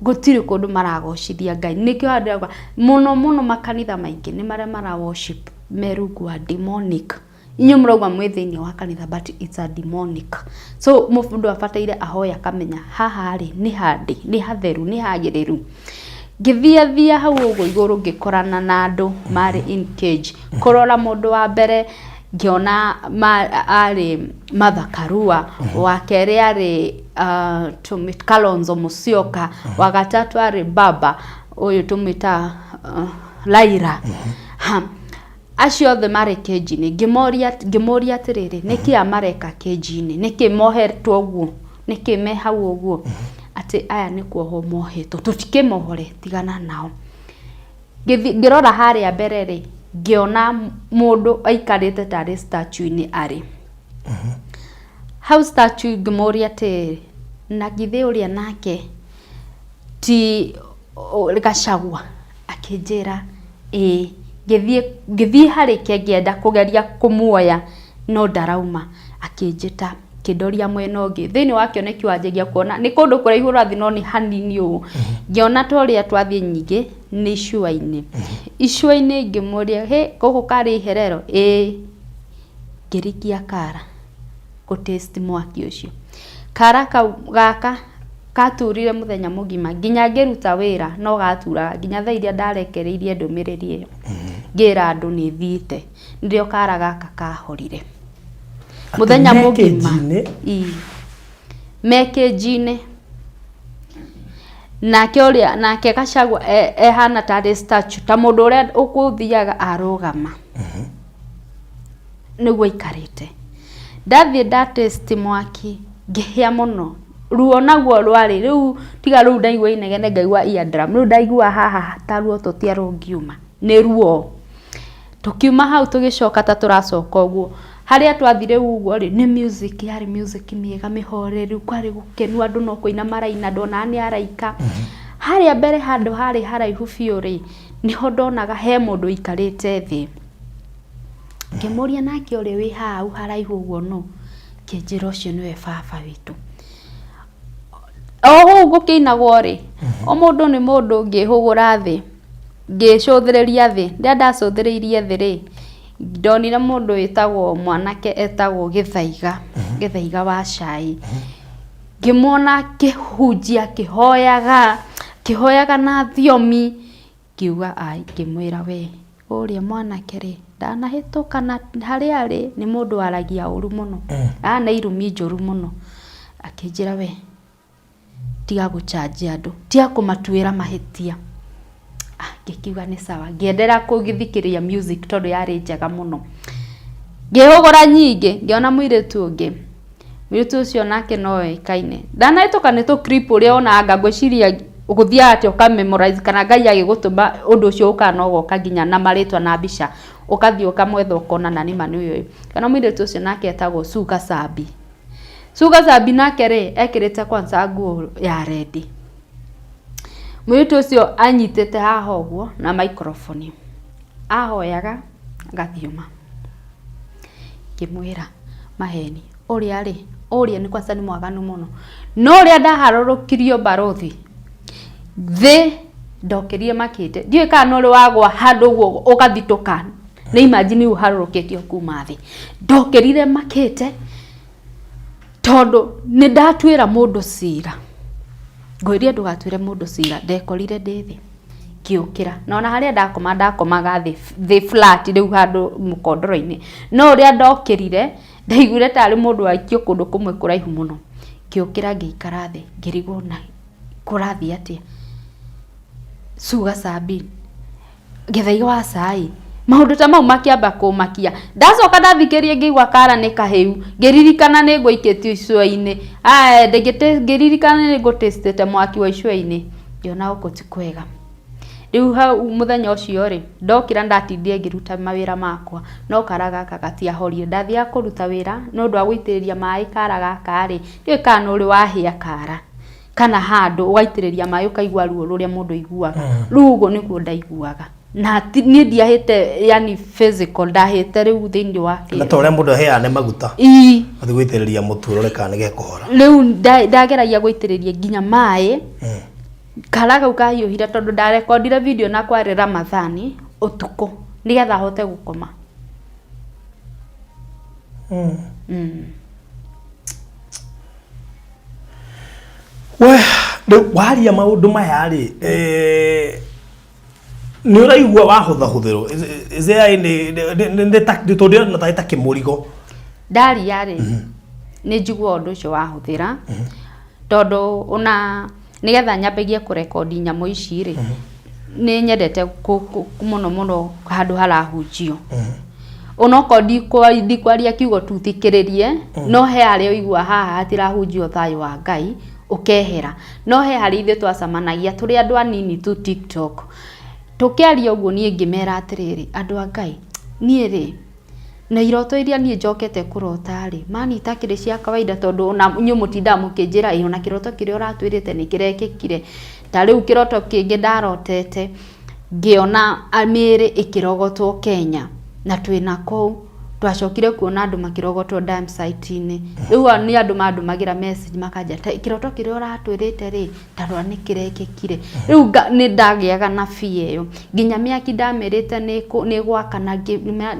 gũtirĩ kũndũ maragocithia Ngai. Nĩkĩo haha ndĩrauga mũno mũno makanitha maingĩ nĩ marĩa mara worship me rungu wa demonic. Inyuĩ mũrauga mwĩ thĩinĩ wa kanitha but it's a demonic. So mũndũ abataire ahoe akamenya haha rĩ nĩ handĩ, nĩ hatheru, nĩ hagĩrĩru. Ngĩthiathia hau ũguo igũrũ ngĩkorana na andũ marĩ in cage. Kũrora mũndũ wa mbere ngĩona arĩ Martha Karua, wa kerĩ arĩ Kalonzo Musyoka, wa gatatũ arĩ Baba ũyũ tũmwĩtaga Raila. Acio othe marĩ cage-inĩ, ngĩmoria ngĩmũria atĩrĩrĩ, nĩkĩ mareka cage-inĩ, nĩkĩ mohetwo ũguo, nĩkĩ me hau ũguo, atĩ aya nĩ kuohwo mohetwo, tũtikĩmohore, tigana nao. Ngĩrora harĩa mbere rĩ, ngĩona mũndũ aikarĩte tarĩ statue-inĩ arĩ. Hau statue ngĩmũria atĩrĩrĩ, na githĩ ũrĩa nake ti Gachagua? Akĩnjĩra ĩĩ. Ngĩthiĩ ngĩthiĩ harĩ ke ngĩenda kũgeria kũmuoya no ndarauma. Akĩnjĩta akĩndoria mwena ũngĩ. Thĩinĩ wa kĩoneki wanjagia kuona nĩ kũndũ kũraihu ũrathiĩ no nĩ hanini ũũ. Ngĩona ta ũrĩa twathiĩ nyingĩ nĩ icua-inĩ. Icua-inĩ ngĩmũria, hĩ gũkũ karĩ iherero? Ĩĩ. Ngĩrikia kara gũ taste mwaki ũcio. Kara kau gaka katurire mũthenya mũgima nginya ngĩruta wĩra no gaturaga nginya thaa iria ndarekereirie ndũmĩrĩri ĩyo ngĩra andũ nĩ thiĩte nĩrĩo kara gaka kahorire mũthenya me mũgima. kĩnji-inĩ? Ii. Me kĩnji-inĩ. Nake ũrĩa nake Gachagua ehana tarĩ statue ta mũndũ ũrĩa ũkũthiaga arũgama nĩguo aikarĩte. Ndathiĩ nda taste mwaki ngĩhĩa mũno, ruo naguo rwarĩ rĩu tiga rĩu ndaigua inegene ngaigua ear drum, rĩu ndaigua haha ta ruo tũtia rũngiuma nĩ ruo. Tũkiuma hau tũgĩcoka ta tũracoka ũguo, harĩa twathire ũguo rĩ, nĩ music yarĩ music mĩega mĩhoreru, kwarĩ gũkenu andũ no kũina maraina ndonaga nĩ araika. Harĩa mbere handũ harĩ haraihu biũ rĩ, nĩho ndonaga he mũndũ ũikarĩte thĩ. Ngĩmũria nake ũrĩa wĩ hau haraihu ũguo nũ? Akĩnjĩra ũcio nĩwe baba witũ. O ũguo gũkĩinagwo rĩ, o mũndũ nĩ mũndũ ngĩhũgũra thĩ, ngĩcũthĩrĩria thĩ, rĩrĩa ndacũthĩrĩirie thĩ rĩ, Ndonire mũndũ wĩtagwo mwanake etagwo Gĩthaiga, Gĩthaiga wa cai. Ngĩmuona akĩhunjia akĩhoyaga, akĩhoyaga na thiomi, ngiuga ai, ngĩmwĩra we ũrĩa mwanake rĩ, ndanahĩtũka na harĩa arĩ nĩ mũndũ waragia ũru mũno, ana irumi njũru mũno. Akĩnjĩra we tiga gũchanjia andũ, tiga kũmatuĩra mahĩtia. Ah, ngĩkiuga nĩ sawa, ngĩenderea kũthikĩrĩria music tondũ yarĩ njega mũno. Ngĩhũgũra nyingĩ, ngĩona mũirĩtu ũngĩ, mũirĩtu ũcio nake no oĩkaine. Ndanahĩtũka nĩ tũ clip ũrĩa wonaga ngwĩciria gũthiaga atĩa ũka memorize kana Ngai agĩgũtũma ũndũ ũcio ũkaga no goka nginya na marĩtwa na mbica, ũgathiĩ ũkamwetha ũkona na nĩma nĩ ũyũ. Ngĩona mũirĩtu ũcio nake etagwo Sugar Sambi. Sugar Sambi nake rĩ, ekĩrĩte kwanza nguo ya red. Mũirĩtu ũcio anyitĩte haha ũguo na microphone, ahoyaga agathioma. Ngĩmwĩra maheni, ũrĩa rĩ, ũrĩa nĩ kwanza nĩ mwaganu mũno. No ũrĩa ndaharũrũkirio mbarothi, thĩ ndokĩrire makĩte. Ndiũĩ kana nĩ ũrĩ wagwa handũ ũguo ũgathitũka, nĩ imagine ũharũrũkĩtio kuma thĩ. Ndokĩrire makĩte tondũ nĩ ndatuĩra mũndũ cira. Ngwĩrire ndũgatuĩre mũndũ cira, ndekorire ndĩ thĩ. Ngĩũkĩra, na ona harĩa ndakoma ndakomaga thĩ, thĩ flat rĩu handũ mũkondoro-inĩ. No ũrĩa ndokĩrire, ndaiguire tarĩ mũndũ waikio kũndũ kũmwe kũraihu mũno. Ngĩũkĩra ngĩikara thĩ, ngĩrigwo na kũrathiĩ atĩa. Suga Sabini, Gĩthaiga wa cai, maũndũ ta mau makĩamba kũmakia. Ndacoka ndathikĩrĩria ngĩigua kara nĩ kahĩu, ngĩririkana nĩ ngũikĩtio icua-inĩ, ngĩririkana nĩ ngũ taste mwaki wa icua-inĩ, ngĩona gũkũ ti kwega. Rĩu hau mũthenya ũcio rĩ, ndokĩra ndatindire ngĩruta mawĩra makwa, no kara gaka gatiahorire. Ndathiaga kũruta wĩra, nĩ ũndũ wa gũitĩrĩria maĩ kara gaka rĩ, ndiũĩ kana nĩ ũrĩ wahĩa kara, kana handũ ũgaitĩrĩria maĩ ũkaigua ruo rũrĩa mũndũ aiguaga. Rĩu ũguo nĩguo ndaiguaga. Na niĩ ndiahĩte yani physical, ndahĩte rĩu thĩinĩ wa Na ta ũrĩa mũndũ aheaga nĩ maguta. Ii. Athiĩ gũitĩrĩria mũtu ũrore kana nĩ gekũhora. Rĩu ndageragia gũitĩrĩria nginya maĩ, kara kau kahiũhire tondũ ndarekondire video na kwarĩ Ramadhani ũtukũ nĩgetha hote gũkoma. We, rĩu waria maũndũ maya rĩ, nĩ ũraigua wahũthahũthĩrwo? Is there any, nĩ ta tondũ ndĩrona tarĩ ta kĩmũrigo? Ndaria rĩ, nĩ njiguaga ũndũ ũcio wahũthĩra, tondũ ona nĩgetha nyambagie kũrekondi nyamũ ici rĩ, nĩ nyendete mũno mũno handũ harahunjio. Onokorwo ndikwaria kiugo tu thikĩrĩrie, no he harĩa ũigua haha hatirahunjio thayũ wa Ngai, ũkehera. No he harĩa ithuĩ twacemanagia tũrĩ andũ anini tu TikTok, tũkĩaria ũguo niĩ ngĩmera atĩrĩrĩ, andũ a Ngai, niĩ rĩ, na iroto iria niĩ njokete kũrota rĩ, mani itakĩrĩ cia kawaida tondũ ona inyuĩ mũtindaga mũkĩnjĩra ĩ ona kĩroto kĩrĩa ũratwĩrĩte nĩ kĩrekĩkire. Ta rĩu kĩroto kĩngĩ ndarotete, ngĩona mĩĩrĩ ĩkĩrogotwo Kenya, na twĩna kũu, twacokire kuona andũ makĩrogotwo dump site-inĩ. Rĩu nĩ andũ mandũmagĩra message makanjĩra kĩroto kĩrĩa ũratwĩrĩte rĩ, ta rora nĩ kĩrekĩkire. Rĩu nĩ ndagĩaga na fear ĩyo. Nginya mĩaki ndamĩrĩte nĩ ĩgwakana,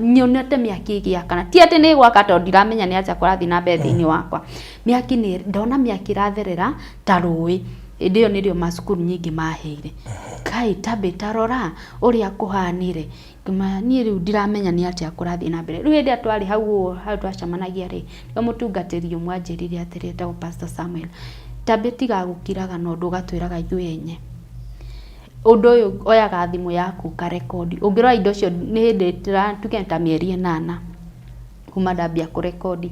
nyonete mĩaki ĩgĩakana. Ti atĩ nĩ ĩgwaka tondũ ndiramenya nĩ atĩa kũrathiĩ na mbere thĩinĩ wakwa. Mĩaki nĩ, ndona mĩaki ĩratherera ta rũĩ. Hĩndĩ ĩyo nĩrĩo macukuru nyingĩ mahĩire. Kai Tabby ta rora ũrĩa kũhanire. Ngĩmwĩra niĩ rĩu ndiramenya nĩ atĩa kũrathiĩ na mbere. Rĩu hĩndĩ ĩrĩa twarĩ hau ũguo hau twacemanagia rĩ, nĩho mũtungatĩri ũmwe anjĩrire atĩrĩ etagwo Pastor Samuel, Tabby tiga gũkiraga na ũndũ ũgatwĩraga ithuĩ ene. Ũndũ ũyũ oyaga thimũ yaku ũkarekondi. Ũngĩrora indo icio nĩ hĩndĩ tuge ta mĩeri ĩnana kuma ndambia kũrekondi.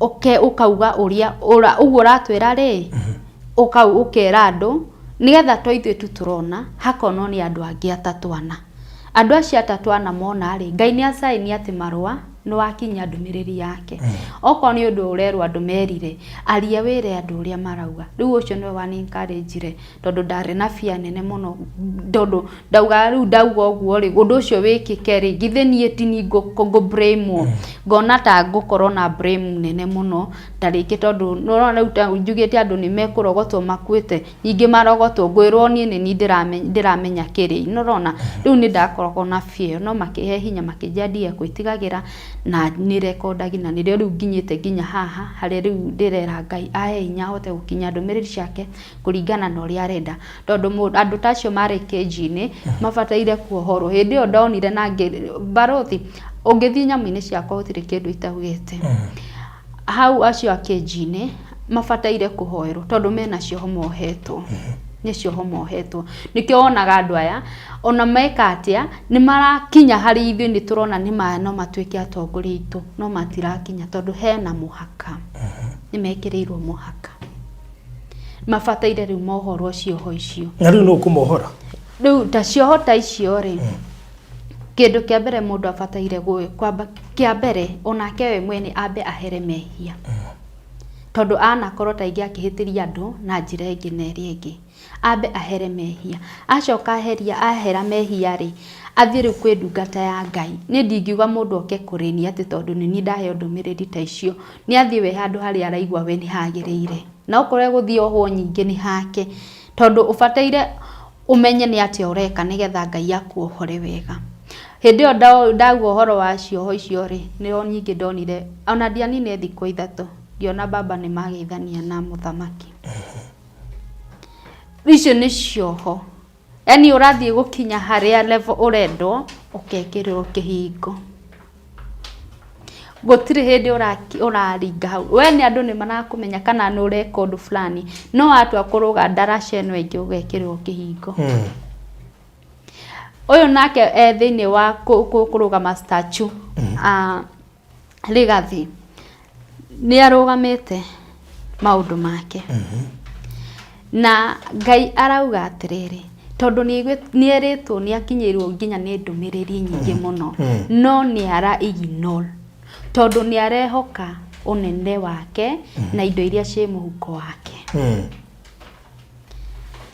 Ũkauga ũrĩa ũguo ũratwĩra rĩ, ũkera andũ nĩgetha to ithuĩ tu tũrona, hakonwo nĩ andũ angĩ atatũ ana. Andũ acio atatũ ana mona rĩ, Ngai nĩ acaini atĩ marũa. Nĩ wakinyia ndũmĩrĩri yake. Okorwo nĩ ũndũ ũrerwo andũ merire, aria wĩre andũ ũrĩa marauga. Rĩu ũcio nĩwe wa encourage tondũ ndarĩ na fear nene mũno, tondũ ndaugaga rĩu ndauga ũguo rĩ, ũndũ ũcio wĩkĩke rĩ, githĩ niĩ ti niĩ ngũ blame wo? Ngona ta ngũkorwo na blame nene mũno, ta rĩngĩ tondũ nĩũrona rĩu ta njugĩte andũ nĩ mekũrogotwo makuĩte, ningĩ marogotwo ngwĩrwo niĩ nĩ niĩ ndĩramenya kĩrĩa, nĩũrona? Rĩu nĩ ndakoragwo na fear ĩyo, no makĩhe hinya makĩnjĩra ndige gwĩtigagĩra na nĩ rekondagi na nĩrĩo rĩu nginyĩte nginya haha harĩa rĩu ndĩrera Ngai ahe hinya hote gũkinyia ndũmĩrĩri ciake kũringana na ũrĩa arenda. Tondũ andũ ta acio marĩ cage-inĩ mabataire kuohorwo. Hĩndĩ ĩyo ndonire na barũthi, ũngĩthiĩ nyamũ-inĩ ciakwa gũtirĩ kĩndũ itaugĩte. Hau acio a cage-inĩ mabataire kũhoerwo tondũ mena cioho mohetwo. Nĩ cioho mohetwo. Nĩkĩo wonaga andũ aya ona meka atĩa nĩ marakinya harĩ ithuĩ, nĩ tũrona nĩ no matuĩke atongoria aitũ, no matirakinya tondũ hena mũhaka. Nĩ mekĩrĩirwo mũhaka. Mabataire rĩu mohorwo cioho icio. Na rĩu nũ ũkũmohora? Rĩu ta cioho ta icio rĩ, kĩndũ kĩa mbere mũndũ abataire kwamba kĩa mbere onake we mwene ambe ahere mehia. Tondũ anakorwo ta rĩngĩ akĩhĩtĩria andũ na njĩra ĩngĩ na ĩrĩa ĩngĩ. Ambe ahere mehia. Acoka aheria ahera mehia rĩ, athiĩ rĩu kwĩ ndungata ya Ngai. Niĩ ndingiuga mũndũ oke kũrĩ niĩ atĩ tondũ nĩ niĩ ndaheo ndũmĩrĩri ta icio. Nĩ athiĩ we handũ harĩa araigua we nĩ hagĩrĩire. Na okorwo egũthiĩ ohwo nyingĩ nĩ hake. Tondũ ũbataire ũmenye nĩ atĩa ũreka nĩgetha Ngai akuohore wega. Hĩndĩ ĩyo ndauga ũhoro wa cioho icio rĩ, nĩho ningĩ ndonire, ona ndianinire thikũ ithatũ, ngĩona baba nĩ mageithania na mũthamaki. Icio nĩ cioho. Yaani ũrathiĩ gũkinya harĩa level ũrendwo, ũkekĩrĩrwo kĩhingo. Gũtirĩ hĩndĩ ũraringa hau. We nĩ andũ nĩ marakũmenya kana nĩ ũreka ũndũ fulani, no watua kũrũga ndaraca ĩno ĩngĩ ũgekĩrĩrwo kĩhingo. Ũyũ nake e thĩinĩ wa kũrũgama statue, Rigathi nĩ arũgamĩte maũndũ make. Na Ngai arauga atĩrĩrĩ, tondũ nĩ erĩtwo nĩ akinyĩirwo nginya nĩ ndũmĩrĩri nyingĩ mũno, no nĩ ara ignore tondũ nĩ arehoka ũnene wake na indo iria ciĩ mũhuko wake.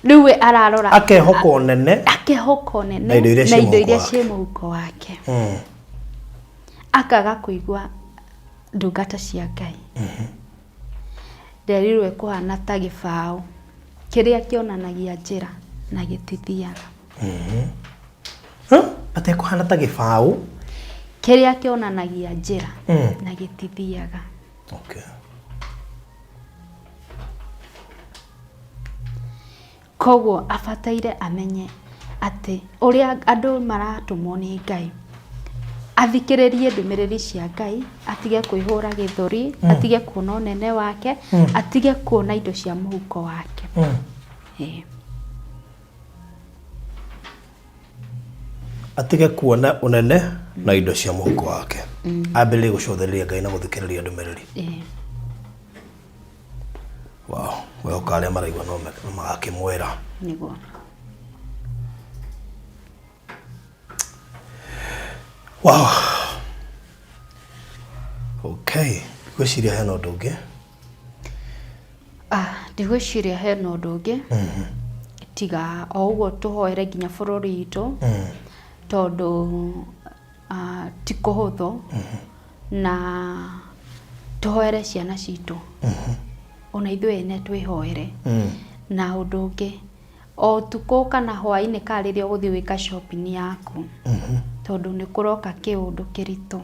Rĩu we ararora akehoka ũnene, akehoka ũnene na indo iria na ciĩ indo iria mũhuko ciĩ mũhuko wake, akaga kũigua ndungata cia Ngai. Nderirwo ĩkũhana ta gĩbaũ kĩrĩa kĩonanagia njĩra na gĩtithiaga. Huh? Atĩ kũhana ta gĩbaũ kĩrĩa kĩonanagia njĩra na gĩtithiaga. Koguo abataire amenye atĩ ũrĩa andũ maratũmwo nĩ Ngai, athikĩrĩrie ndũmĩrĩri cia Ngai, atige kwĩhũra gĩthũri, atige kuona ũnene wake, atige kuona indo cia mũhuko wake. Ĩĩ. Atige kuona ũnene na indo cia mũhuko wake, ambĩrĩrie gũcũthĩrĩria Ngai na gũthikĩrĩria ndũmĩrĩri. Ĩĩ. Wow, wehoka arĩa maraigua no magakĩmwĩra. Nĩguo. Wow. Okay, ngwĩciria hena ũndũ ũngĩ. Ah, ndigwĩciria hena ũndũ ũngĩ tiga o ũguo tũhoere nginya bũrũri witũ, tondũ ti kũhũthũ, na tũhoere ciana citũ, ona ithuĩ ene twĩhoere. Na ũndũ ũngĩ, o ũtukũ kana hwaĩ-inĩ kana rĩrĩa ũgũthiĩ gwĩka shopping yaku, tondũ nĩ kũroka kĩũndũ kĩritũ,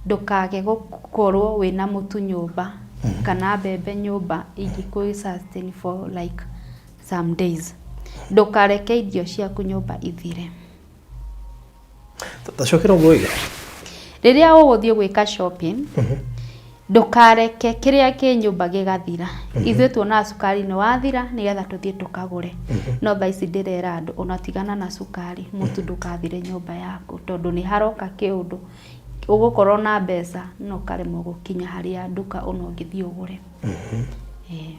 ndũkage gũkorwo wĩna mũtu nyũmba kana mbembe nyũmba ingĩkũ sustain for like some days. Ndũkareke irio ciaku nyũmba ithire. Tacokera ũguo wĩga. Rĩrĩa ũgũthiĩ gwĩka shopping, ndũkareke kĩrĩa kĩ nyũmba gĩgathira. Ithuĩ tuonaga cukari nĩ wathira nĩgetha tũthiĩ tũkagũre, no thaa ici ndĩrera andũ ona tigana na cukari, mũtu ndũkathire nyũmba yaku, tondũ nĩ haroka kĩũndũ ũgũkorwo na mbeca no ũkaremwo gũkinya harĩa nduka ona ũngĩthiĩ ũgũre. Ĩĩ.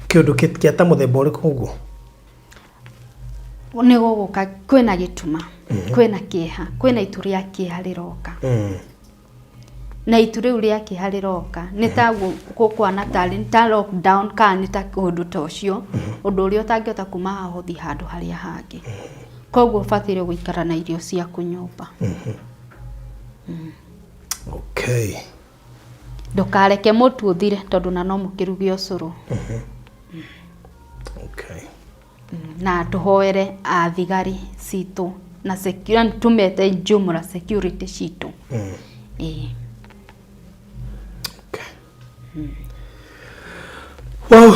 Kĩũndũ kĩa ta mũthemba ũrĩkũ ũguo? Nĩ gũgũka kwĩna gĩtuma, kwĩna kĩeha, kwĩna itu rĩa kĩeha rĩroka. Na itu rĩu rĩa kĩeha rĩroka nĩ ta gũkwana tarĩ ta lockdown kana nĩ ta ũndũ ta ũcio, ũndũ ũrĩa ũtangĩhota kuma haha ũthiĩ handũ harĩa hangĩ. Koguo ũbataire gũikara na irio ciaku nyũmba. Okay. Ndũkareke mũtu ũthire tondũ na no mũkĩruge ũcũrũ. Okay. Na tũhoere athigari citũ na security, tũmete jumla security citũ. Ĩĩ. Okay. Wow.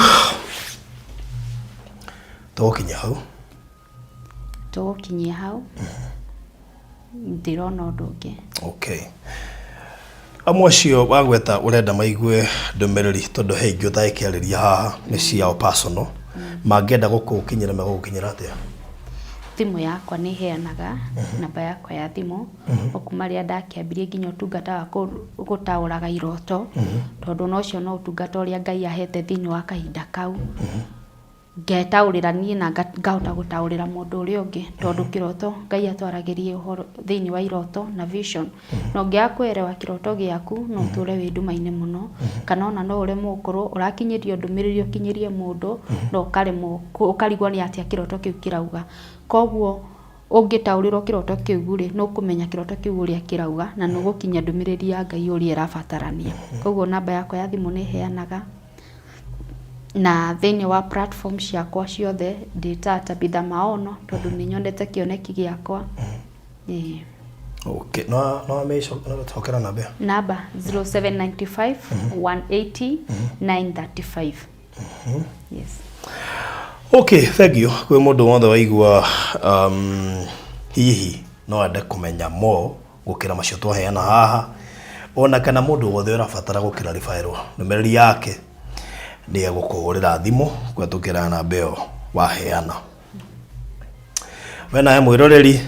Tũgũkinya hau. Tũgũkinyia hau. Ndirona ũndũ ũngĩ. Okay. Amwe acio wagweta ũrenda maigue ndũmĩrĩri tondũ he ingĩ ũtangĩkĩarĩria haha nĩ ciao personal. Mangĩenda gũkũkinyĩra megũgũkinyĩra atĩa? Thimũ yakwa nĩ heanaga namba yakwa ya thimũ o kuma rĩrĩa ndakĩambirie nginya ũtungata wa gũtaũraga iroto, tondũ ona ũcio no ũtungata ũrĩa Ngai ahete thĩinĩ wa kahinda kau. Ngetaũrĩra niĩ na ngahota gũtaũrĩra mũndũ ũrĩa ũngĩ, tondũ kĩroto Ngai atwaragĩria ũhoro thĩinĩ wa iroto na vision. Na ũngĩaga kũerewa kĩroto gĩaku no ũtũre wĩ nduma-inĩ mũno, kana ona no ũremwo gũkorwo ũrakinyĩrio ndũmĩrĩri ũkinyĩrie mũndũ no ũkaremwo ũkarigwo nĩ atĩa kĩroto kĩu kĩrauga. Koguo ũngĩtaũrĩrwo kĩroto kĩu rĩ, nĩ ũkũmenya kĩroto kĩu ũrĩa kĩrauga na nĩ ũgũkinyia ndũmĩrĩri ya Ngai ũrĩa ĩrabatarania. Koguo namba yakwa ya thimũ nĩ heanaga. Na thĩinĩ wa platform ciakwa ciothe ndĩ ta Tabitha Maono tondũ nĩ nyonete kĩoneki gĩakwa. Ĩĩ. Okay, no no amĩcokera namba ĩyo. Namba 0795 180 935. Yes. Okay, thank you. Kwĩ mũndũ wothe waigua hihi no ende kũmenya more gũkĩra macio twaheana haha, ona kana mũndũ wothe ũrabatara gũkĩraribaĩrwo ndũmĩrĩri yake nĩ egũkũhũrĩra thimũ kũhetũkĩra namba ĩyo waheana. We nawe mwĩroreri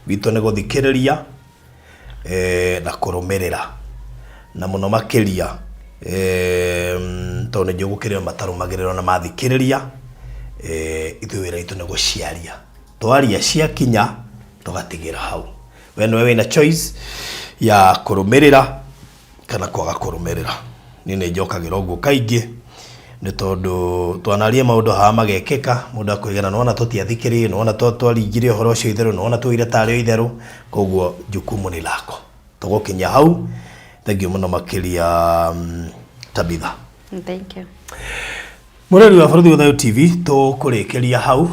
witũ nĩ gũthikĩrĩria na kũrũmĩrĩra na mũno makĩria tondũ nĩ njũĩ gũkĩrĩ o matarũmagĩrĩra ona mathikĩrĩria, ithuĩ wĩra witũ nĩ gũciaria. Twaria ciakinya tũgatigĩra hau. We nĩwe wĩna choice ya kũrũmĩrĩra kana kwaga kũrũmĩrĩra. Niĩ nĩ njokagĩra ũguo kaingĩ nĩ tondũ twanaria maũndũ haha magekĩka, mũndũ akoiga na nĩwona tũtiathikĩrĩirie, nĩwona twaringire ũhoro ũcio itherũ, nĩwona twoire tarĩ o itherũ, koguo jukumu ni lako. Tũgũkinya hau, thengiũ mũno makĩria Tabitha. Thank you. Mũrori wa Bũrũri wa Thayũ TV tũkũrĩkĩria hau.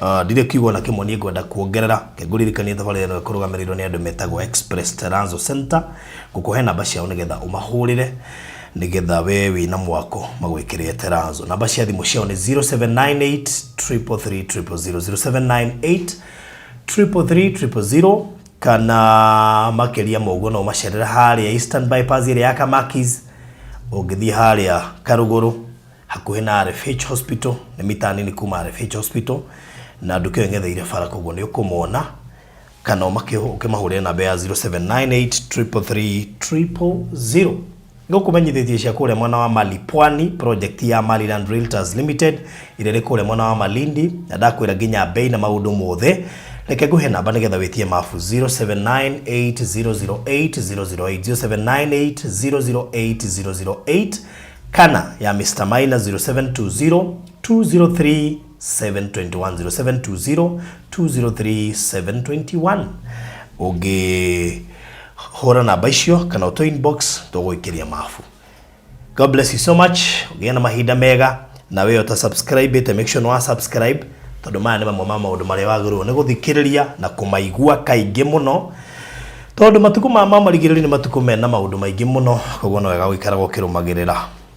Ndirĩ kiugo na kĩmwe niĩ ngwenda kuongerera. Reke ngũririkanie thabarĩ ĩno ĩkũrũgamĩrĩirwo nĩ andũ metagwo Express Terranzo Center. Ngũkũhe namba ciao nĩgetha ũmahũrĩre nĩgetha we wĩna mwako magwĩkĩrĩre Terranzo. Namba cia thimũ ciao nĩ 0798 333 000, 0798 333 000 kana makĩria ma ũguo no ũmacerere harĩa Eastern Bypass ĩrĩa ya Kamakis. Ũngĩthiĩ harĩa Karũgũrũ hakuhĩ na RFH Hospital, nĩ mita nini kuma RFH Hospital, na nduka ĩyo ĩng'etheire bara, koguo nĩ ũkũmona kana ũkĩmahũrĩre namba ya 0798 333 000. Ngũkũmenyithĩtie cia kũrĩa mwena wa Mali Pwani, project ya Maliland Realtors Limited ĩrĩa ĩrĩ kũrĩa mwena wa Malindi, na ndakwĩra nginya bei na maũndũ mothe. Reke ngũhe namba nĩgetha wĩtie mabu 0798008008, 0798008008 kana ya Mr Maina 0720 203 721, 0720 203 721. Ũngĩhũra namba icio kana ũtũ inbox tũgũikĩria mabu. God bless you so much. Ũgĩe na mahinda mega na we ũta subscribe ĩte make sure nĩ wa subscribe tondũ maya nĩ mamwe ma maũndũ marĩa wagĩrĩirwo nĩ gũthikĩrĩria na kũmaigua kaingĩ mũno tondũ matukũ ma marigĩrĩrio nĩ matukũ mena maũndũ maingĩ mũno, koguo no wega gũikaraga ũkĩrũmagĩrĩra.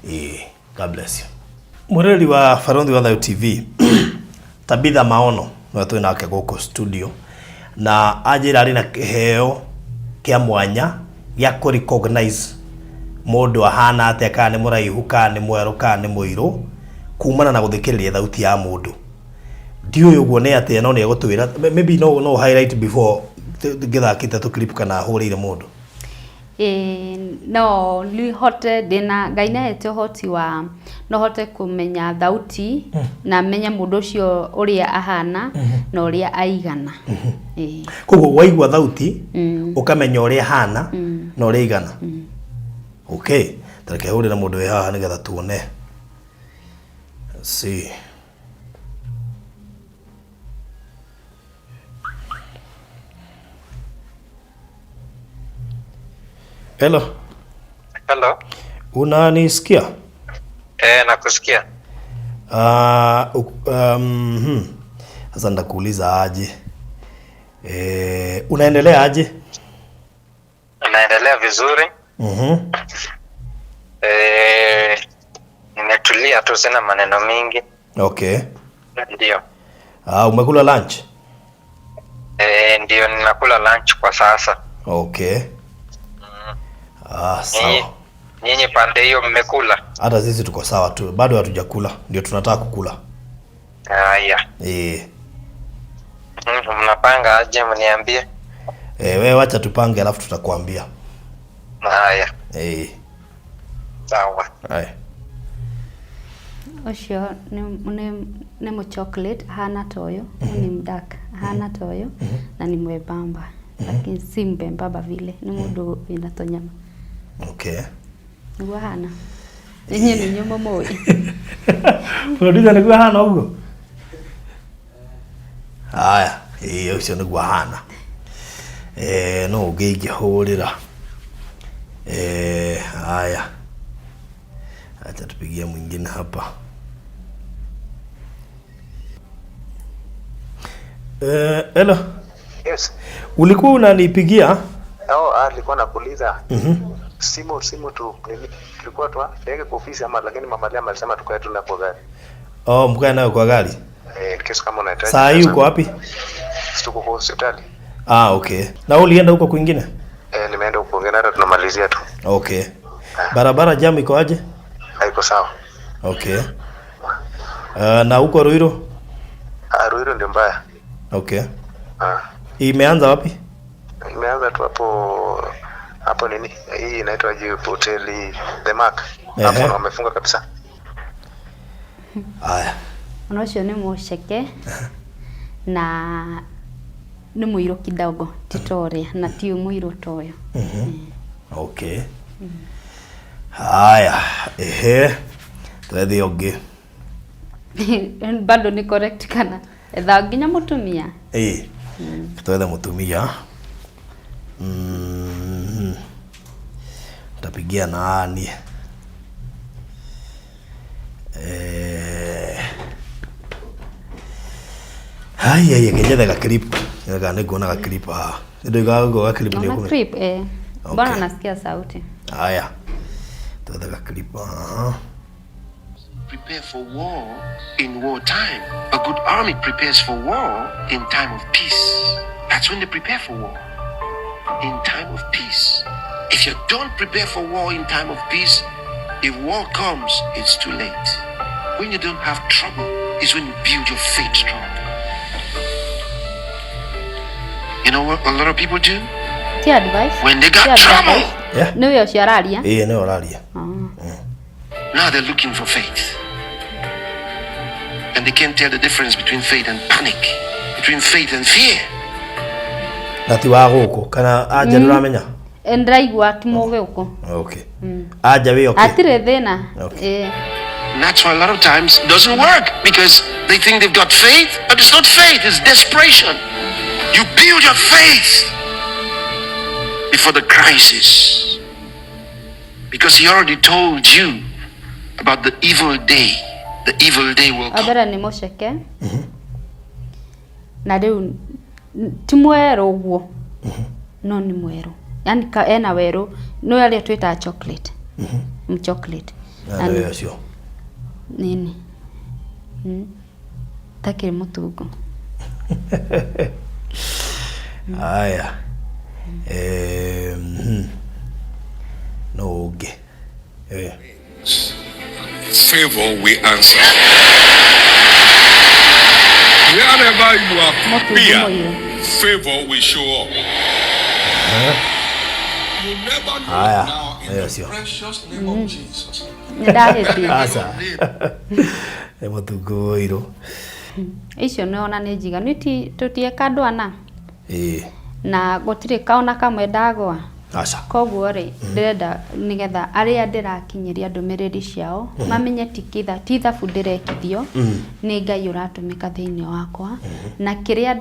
Ĩĩ, God bless you. Mwĩroreri wa Barũthi wa Thayũ TV, Tabitha Maono nĩwe twĩ nake gũkũ studio na anjĩra arĩ na kĩheo kĩa mwanya gĩa kũ recognize mũndũ ahana atĩa, kana nĩ mũraihu, kana nĩ mwerũ, kana nĩ mũirũ, kumana na gũthikĩrĩria thauti ya mũndũ. Ndiũĩ ũguo nĩ atĩa no nĩ egũtwĩra, maybe no highlight before ngĩthakĩte tũ clip kana hũrĩire mũndũ. Ĩĩ no hote ndĩna Ngai nĩ ahete ũhoti wa no hote kũmenya thauti na menye mũndũ ũcio ũrĩa ahana na ũrĩa aigana. Ĩĩ. Koguo waigua thauti ũkamenya ũrĩa ahana na ũrĩa aigana. Okay, tareke hũrĩre mũndũ wĩ haha nĩgetha tuone. Let's see. Hello. Hello. Unanisikia? Eh, nakusikia. Sasa ndakuuliza aje? Unaendelea aje? Naendelea vizuri. Nimetulia tu, sina maneno mingi. Okay. Ndio. Umekula lunch? Ndio, ninakula lunch kwa sasa. Okay. Sawa. Nyinyi pande hiyo mmekula? Hata sisi tuko sawa tu, bado hatujakula, ndio tunataka kukula. Haya. Mnapanga aje, mniambie? Wewe wacha tupange alafu tutakwambia. Haya. Sawa. Haya. Ucio ni mu chocolate hana toyo, ni mdark hana toyo na ni mwembamba. Lakini si mbembamba vile, ni mundu wina tonyama. Okay. Niguo hana. Inyuĩ nĩ inyuĩ mũmũĩ. Producer nĩguo hana ũguo? Haya, ĩĩ ũcio nĩguo hana. No ũngĩ ingĩhũrĩra. Haya. Acha tupigie mwingine hapa. Hello. Yes. Ulikuwa unanipigia? Oh, alikuwa nakuuliza. Simu tu nini? Tulikuwa tu ndege kwa ofisi ama, lakini mama Liam alisema tukae tu na kwa gari. Oh, mkae nayo kwa gari? Kesi kama unahitaji. Saa hii uko wapi? Tuko kwa hospitali. Okay. Na ulienda huko kwingine? Nimeenda huko kwingine, hata tunamalizia tu. Okay. Barabara jam iko aje? Haiko sawa. Okay. Na huko Ruiru? Ruiru ndio mbaya. Okay. Imeanza wapi? Imeanza tu hapo nini? Hii inaitwa aje hoteli The Mark. Hapo wamefunga kabisa. Haya. Ona ucio ni muceke na ni muiru kidogo ti ta uria na ti muiru ta uyu. Okay. Haya, twethe ũngĩ. Bado ni correct kana etha nginya mutumia? Twethe mutumia. Tapigia nani? Haya, ya kenyethe ga clip. Ga nĩ nguona ga clip haha. Ndio ga clip nĩ Naona ũkũmenya. clip. Okay. Mbona nasikia sauti? Haya. Twethe ga clip haha. Prepare for war in war time. A good army prepares for war in time of peace. That's when they prepare for war. In time of peace. If you don't prepare for war in time of peace, if war comes, it's too late. When you don't have trouble is when you build your faith strong. You know what a lot of people do? Ti advice. When they got Ti advice. trouble. Yeah. Nĩ we ũcio araria? Ĩĩ, nĩwe ũraria. Now they're looking for faith. And they can't tell the difference between faith and panic, between faith and fear. Na ti wa gũkũ, kana anja ndũramenya? Ndĩraigua ti mũgĩũkũ. Okay. Anja wĩ okay? Hatirĩ thĩna. Okay. And that's why a lot of times it doesn't work, because they think they've got faith, but it's not faith, it's desperation. You build your faith before the crisis, because he already told you about the evil day. The evil day will come. Mbere nĩ mũceke. Na rĩu ti mwerũ ũguo. No nĩ mwerũ. Yaani ena werũ, nĩ arĩa twĩtaga chocolate. Chocolate. Na Na nĩ nĩ ũcio. Nini? Takĩrĩ mũtungu. Haya. No ũngĩ. Favor we answer. Wherever you are Moto fear, moyo. favor will show up. You never know Haya, now in hiyo the sio. precious name of Jesus. Nĩndahĩtia. Aca. Nĩ mũtungu ũirũ. Icio nĩ ona nĩ njiganu. Ti tũtieka andũ ana. Ĩĩ. Na gũtirĩ kaona kamwe ndagwa. Aca. Koguo rĩ, ndĩrenda nĩgetha arĩa ndĩrakinyĩria ndũmĩrĩri ciao mamenye ti kitha ti thabu ndĩrekithio, nĩ Ngai ũratũmĩka thĩinĩ wakwa, na kĩrĩa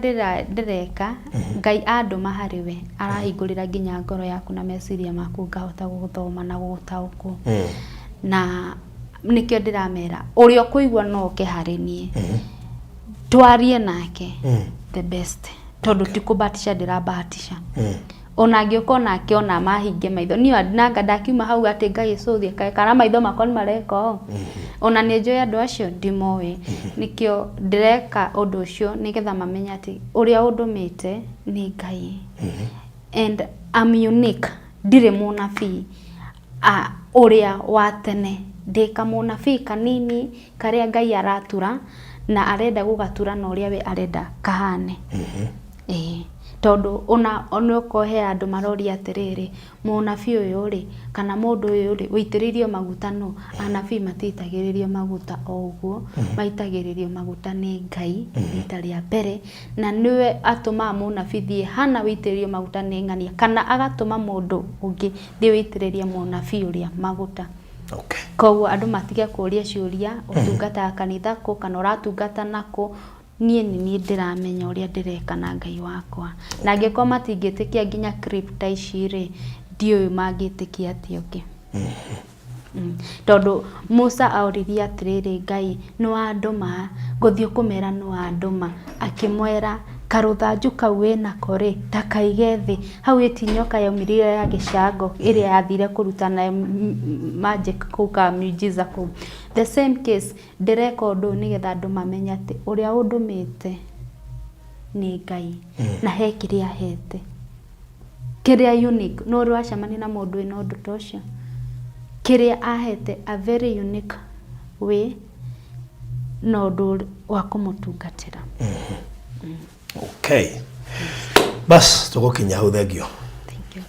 ndĩreka Ngai andũma harĩ we, arahingũrĩra nginya ngoro yaku na meciria maku, ngahota gũthoma na gũtaũkwo. Na nĩkĩo ndĩramera ũrĩa ũkũigua no oke harĩ niĩ twarie nake the best, tondũ ti kũbatisha ndĩrabatisha. Ona angĩũka onake ona mahinge maitho, niĩ nanga ndakiuma hau atĩ ngagĩcũthia kaĩ kana maitho makwa nĩ mareka ũũ, ona nĩ njũĩ andũ acio ndimoĩ. Nĩkĩo ndĩreka ũndũ ũcio, nĩgetha mamenye atĩ ũrĩa ũndũmĩte nĩ Ngai and I'm unique. Ndirĩ mũnabii ũrĩa wa tene, ndĩ kamũnabii kanini karĩa Ngai aratura na arenda gũgatura na ũrĩa we arenda kahane. Ĩĩ, tondũ ona onokorwo he andũ maroria atĩrĩrĩ, mũnabii ũyũ rĩ, kana mũndũ ũyũ rĩ, ũitĩrĩirio maguta no anabii matiitagĩrĩrio maguta o ũguo, maitagĩrĩrio maguta nĩ Ngai rita rĩa mbere, na nĩwe atũmaga mũnabii thiĩ hana wĩitĩrĩrio maguta nĩ ng'ania, kana agatũma mũndũ ũngĩ thiĩ wĩitĩrĩrie mũnabii ũrĩa maguta. Koguo andũ matige kũria ciũria, ũtungataga kanitha kũ kana ũratungata nakũ. Niĩ nĩ niĩ ndĩramenya ũrĩa ndĩreka na Ngai wakwa, na angĩkorwo matingĩtĩkia nginya clip ta ici rĩ, ndiũĩ mangĩtĩkia atĩa ũngĩ. Tondũ Musa aoririe atĩrĩrĩ, Ngai nĩ wandũma gũthiĩ kũmera, nĩ wandũma, akĩmwĩra karũthanju kau wĩnako rĩ, ta kaige thĩ hau. Ĩti nyoka yaumĩrire ya gĩcango ĩrĩa yathire kũruta nayo magic kũu ka miujiza kũu. The same case, ndĩreka ũndũ ũyũ nĩgetha andũ mamenye atĩ ũrĩa ũndũmĩte nĩ Ngai, na he kĩrĩa ahete kĩrĩa unique. No ũrĩ wacemania na mũndũ wĩna ũndũ ta ũcio, kĩrĩa ahete a very unique way na ũndũ wa kũmũtungatĩra. Okay, bas tugukinya hau, thengio. Thank you.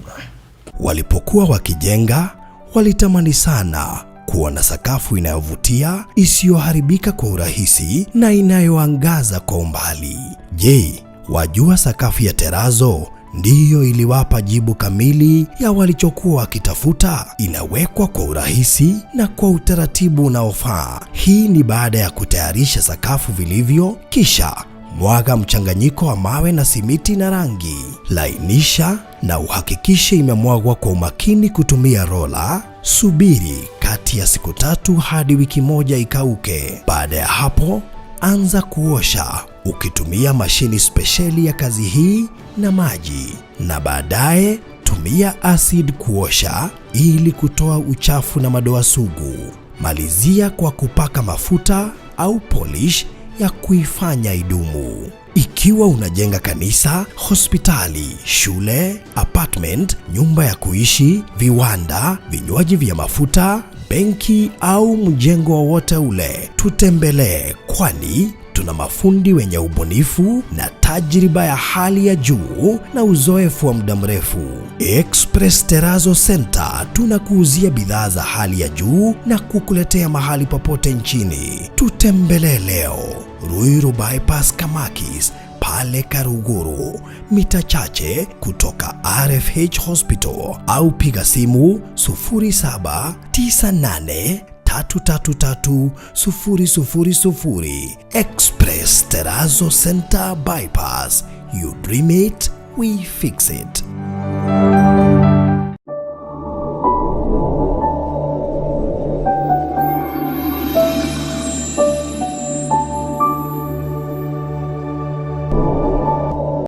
Walipokuwa wakijenga, walitamani sana kuwa na sakafu inayovutia, isiyoharibika kwa urahisi na inayoangaza kwa umbali. Je, wajua sakafu ya terazo ndiyo iliwapa jibu kamili ya walichokuwa wakitafuta? Inawekwa kwa urahisi na kwa utaratibu unaofaa. Hii ni baada ya kutayarisha sakafu vilivyo, kisha mwaga mchanganyiko wa mawe na simiti na rangi. Lainisha na uhakikishe imemwagwa kwa umakini kutumia rola. Subiri kati ya siku 3 hadi wiki 1 ikauke. Baada ya hapo, anza kuosha ukitumia mashini spesheli ya kazi hii na maji, na baadaye tumia acid kuosha ili kutoa uchafu na madoa sugu. Malizia kwa kupaka mafuta au polish ya kuifanya idumu. Ikiwa unajenga kanisa, hospitali, shule, apartment, nyumba ya kuishi, viwanda, vinywaji vya mafuta, benki au mjengo wowote ule, tutembelee, kwani tuna mafundi wenye ubunifu na tajriba ya hali ya juu na uzoefu wa muda mrefu. Express Terrazzo Center tunakuuzia bidhaa za hali ya juu na kukuletea mahali popote nchini. Tutembelee leo Ruiru Bypass Kamakis pale Karuguru, mita chache kutoka RFH Hospital, au piga simu 0798 333 000. Express Terrazzo Center Bypass. You dream it, we fix it.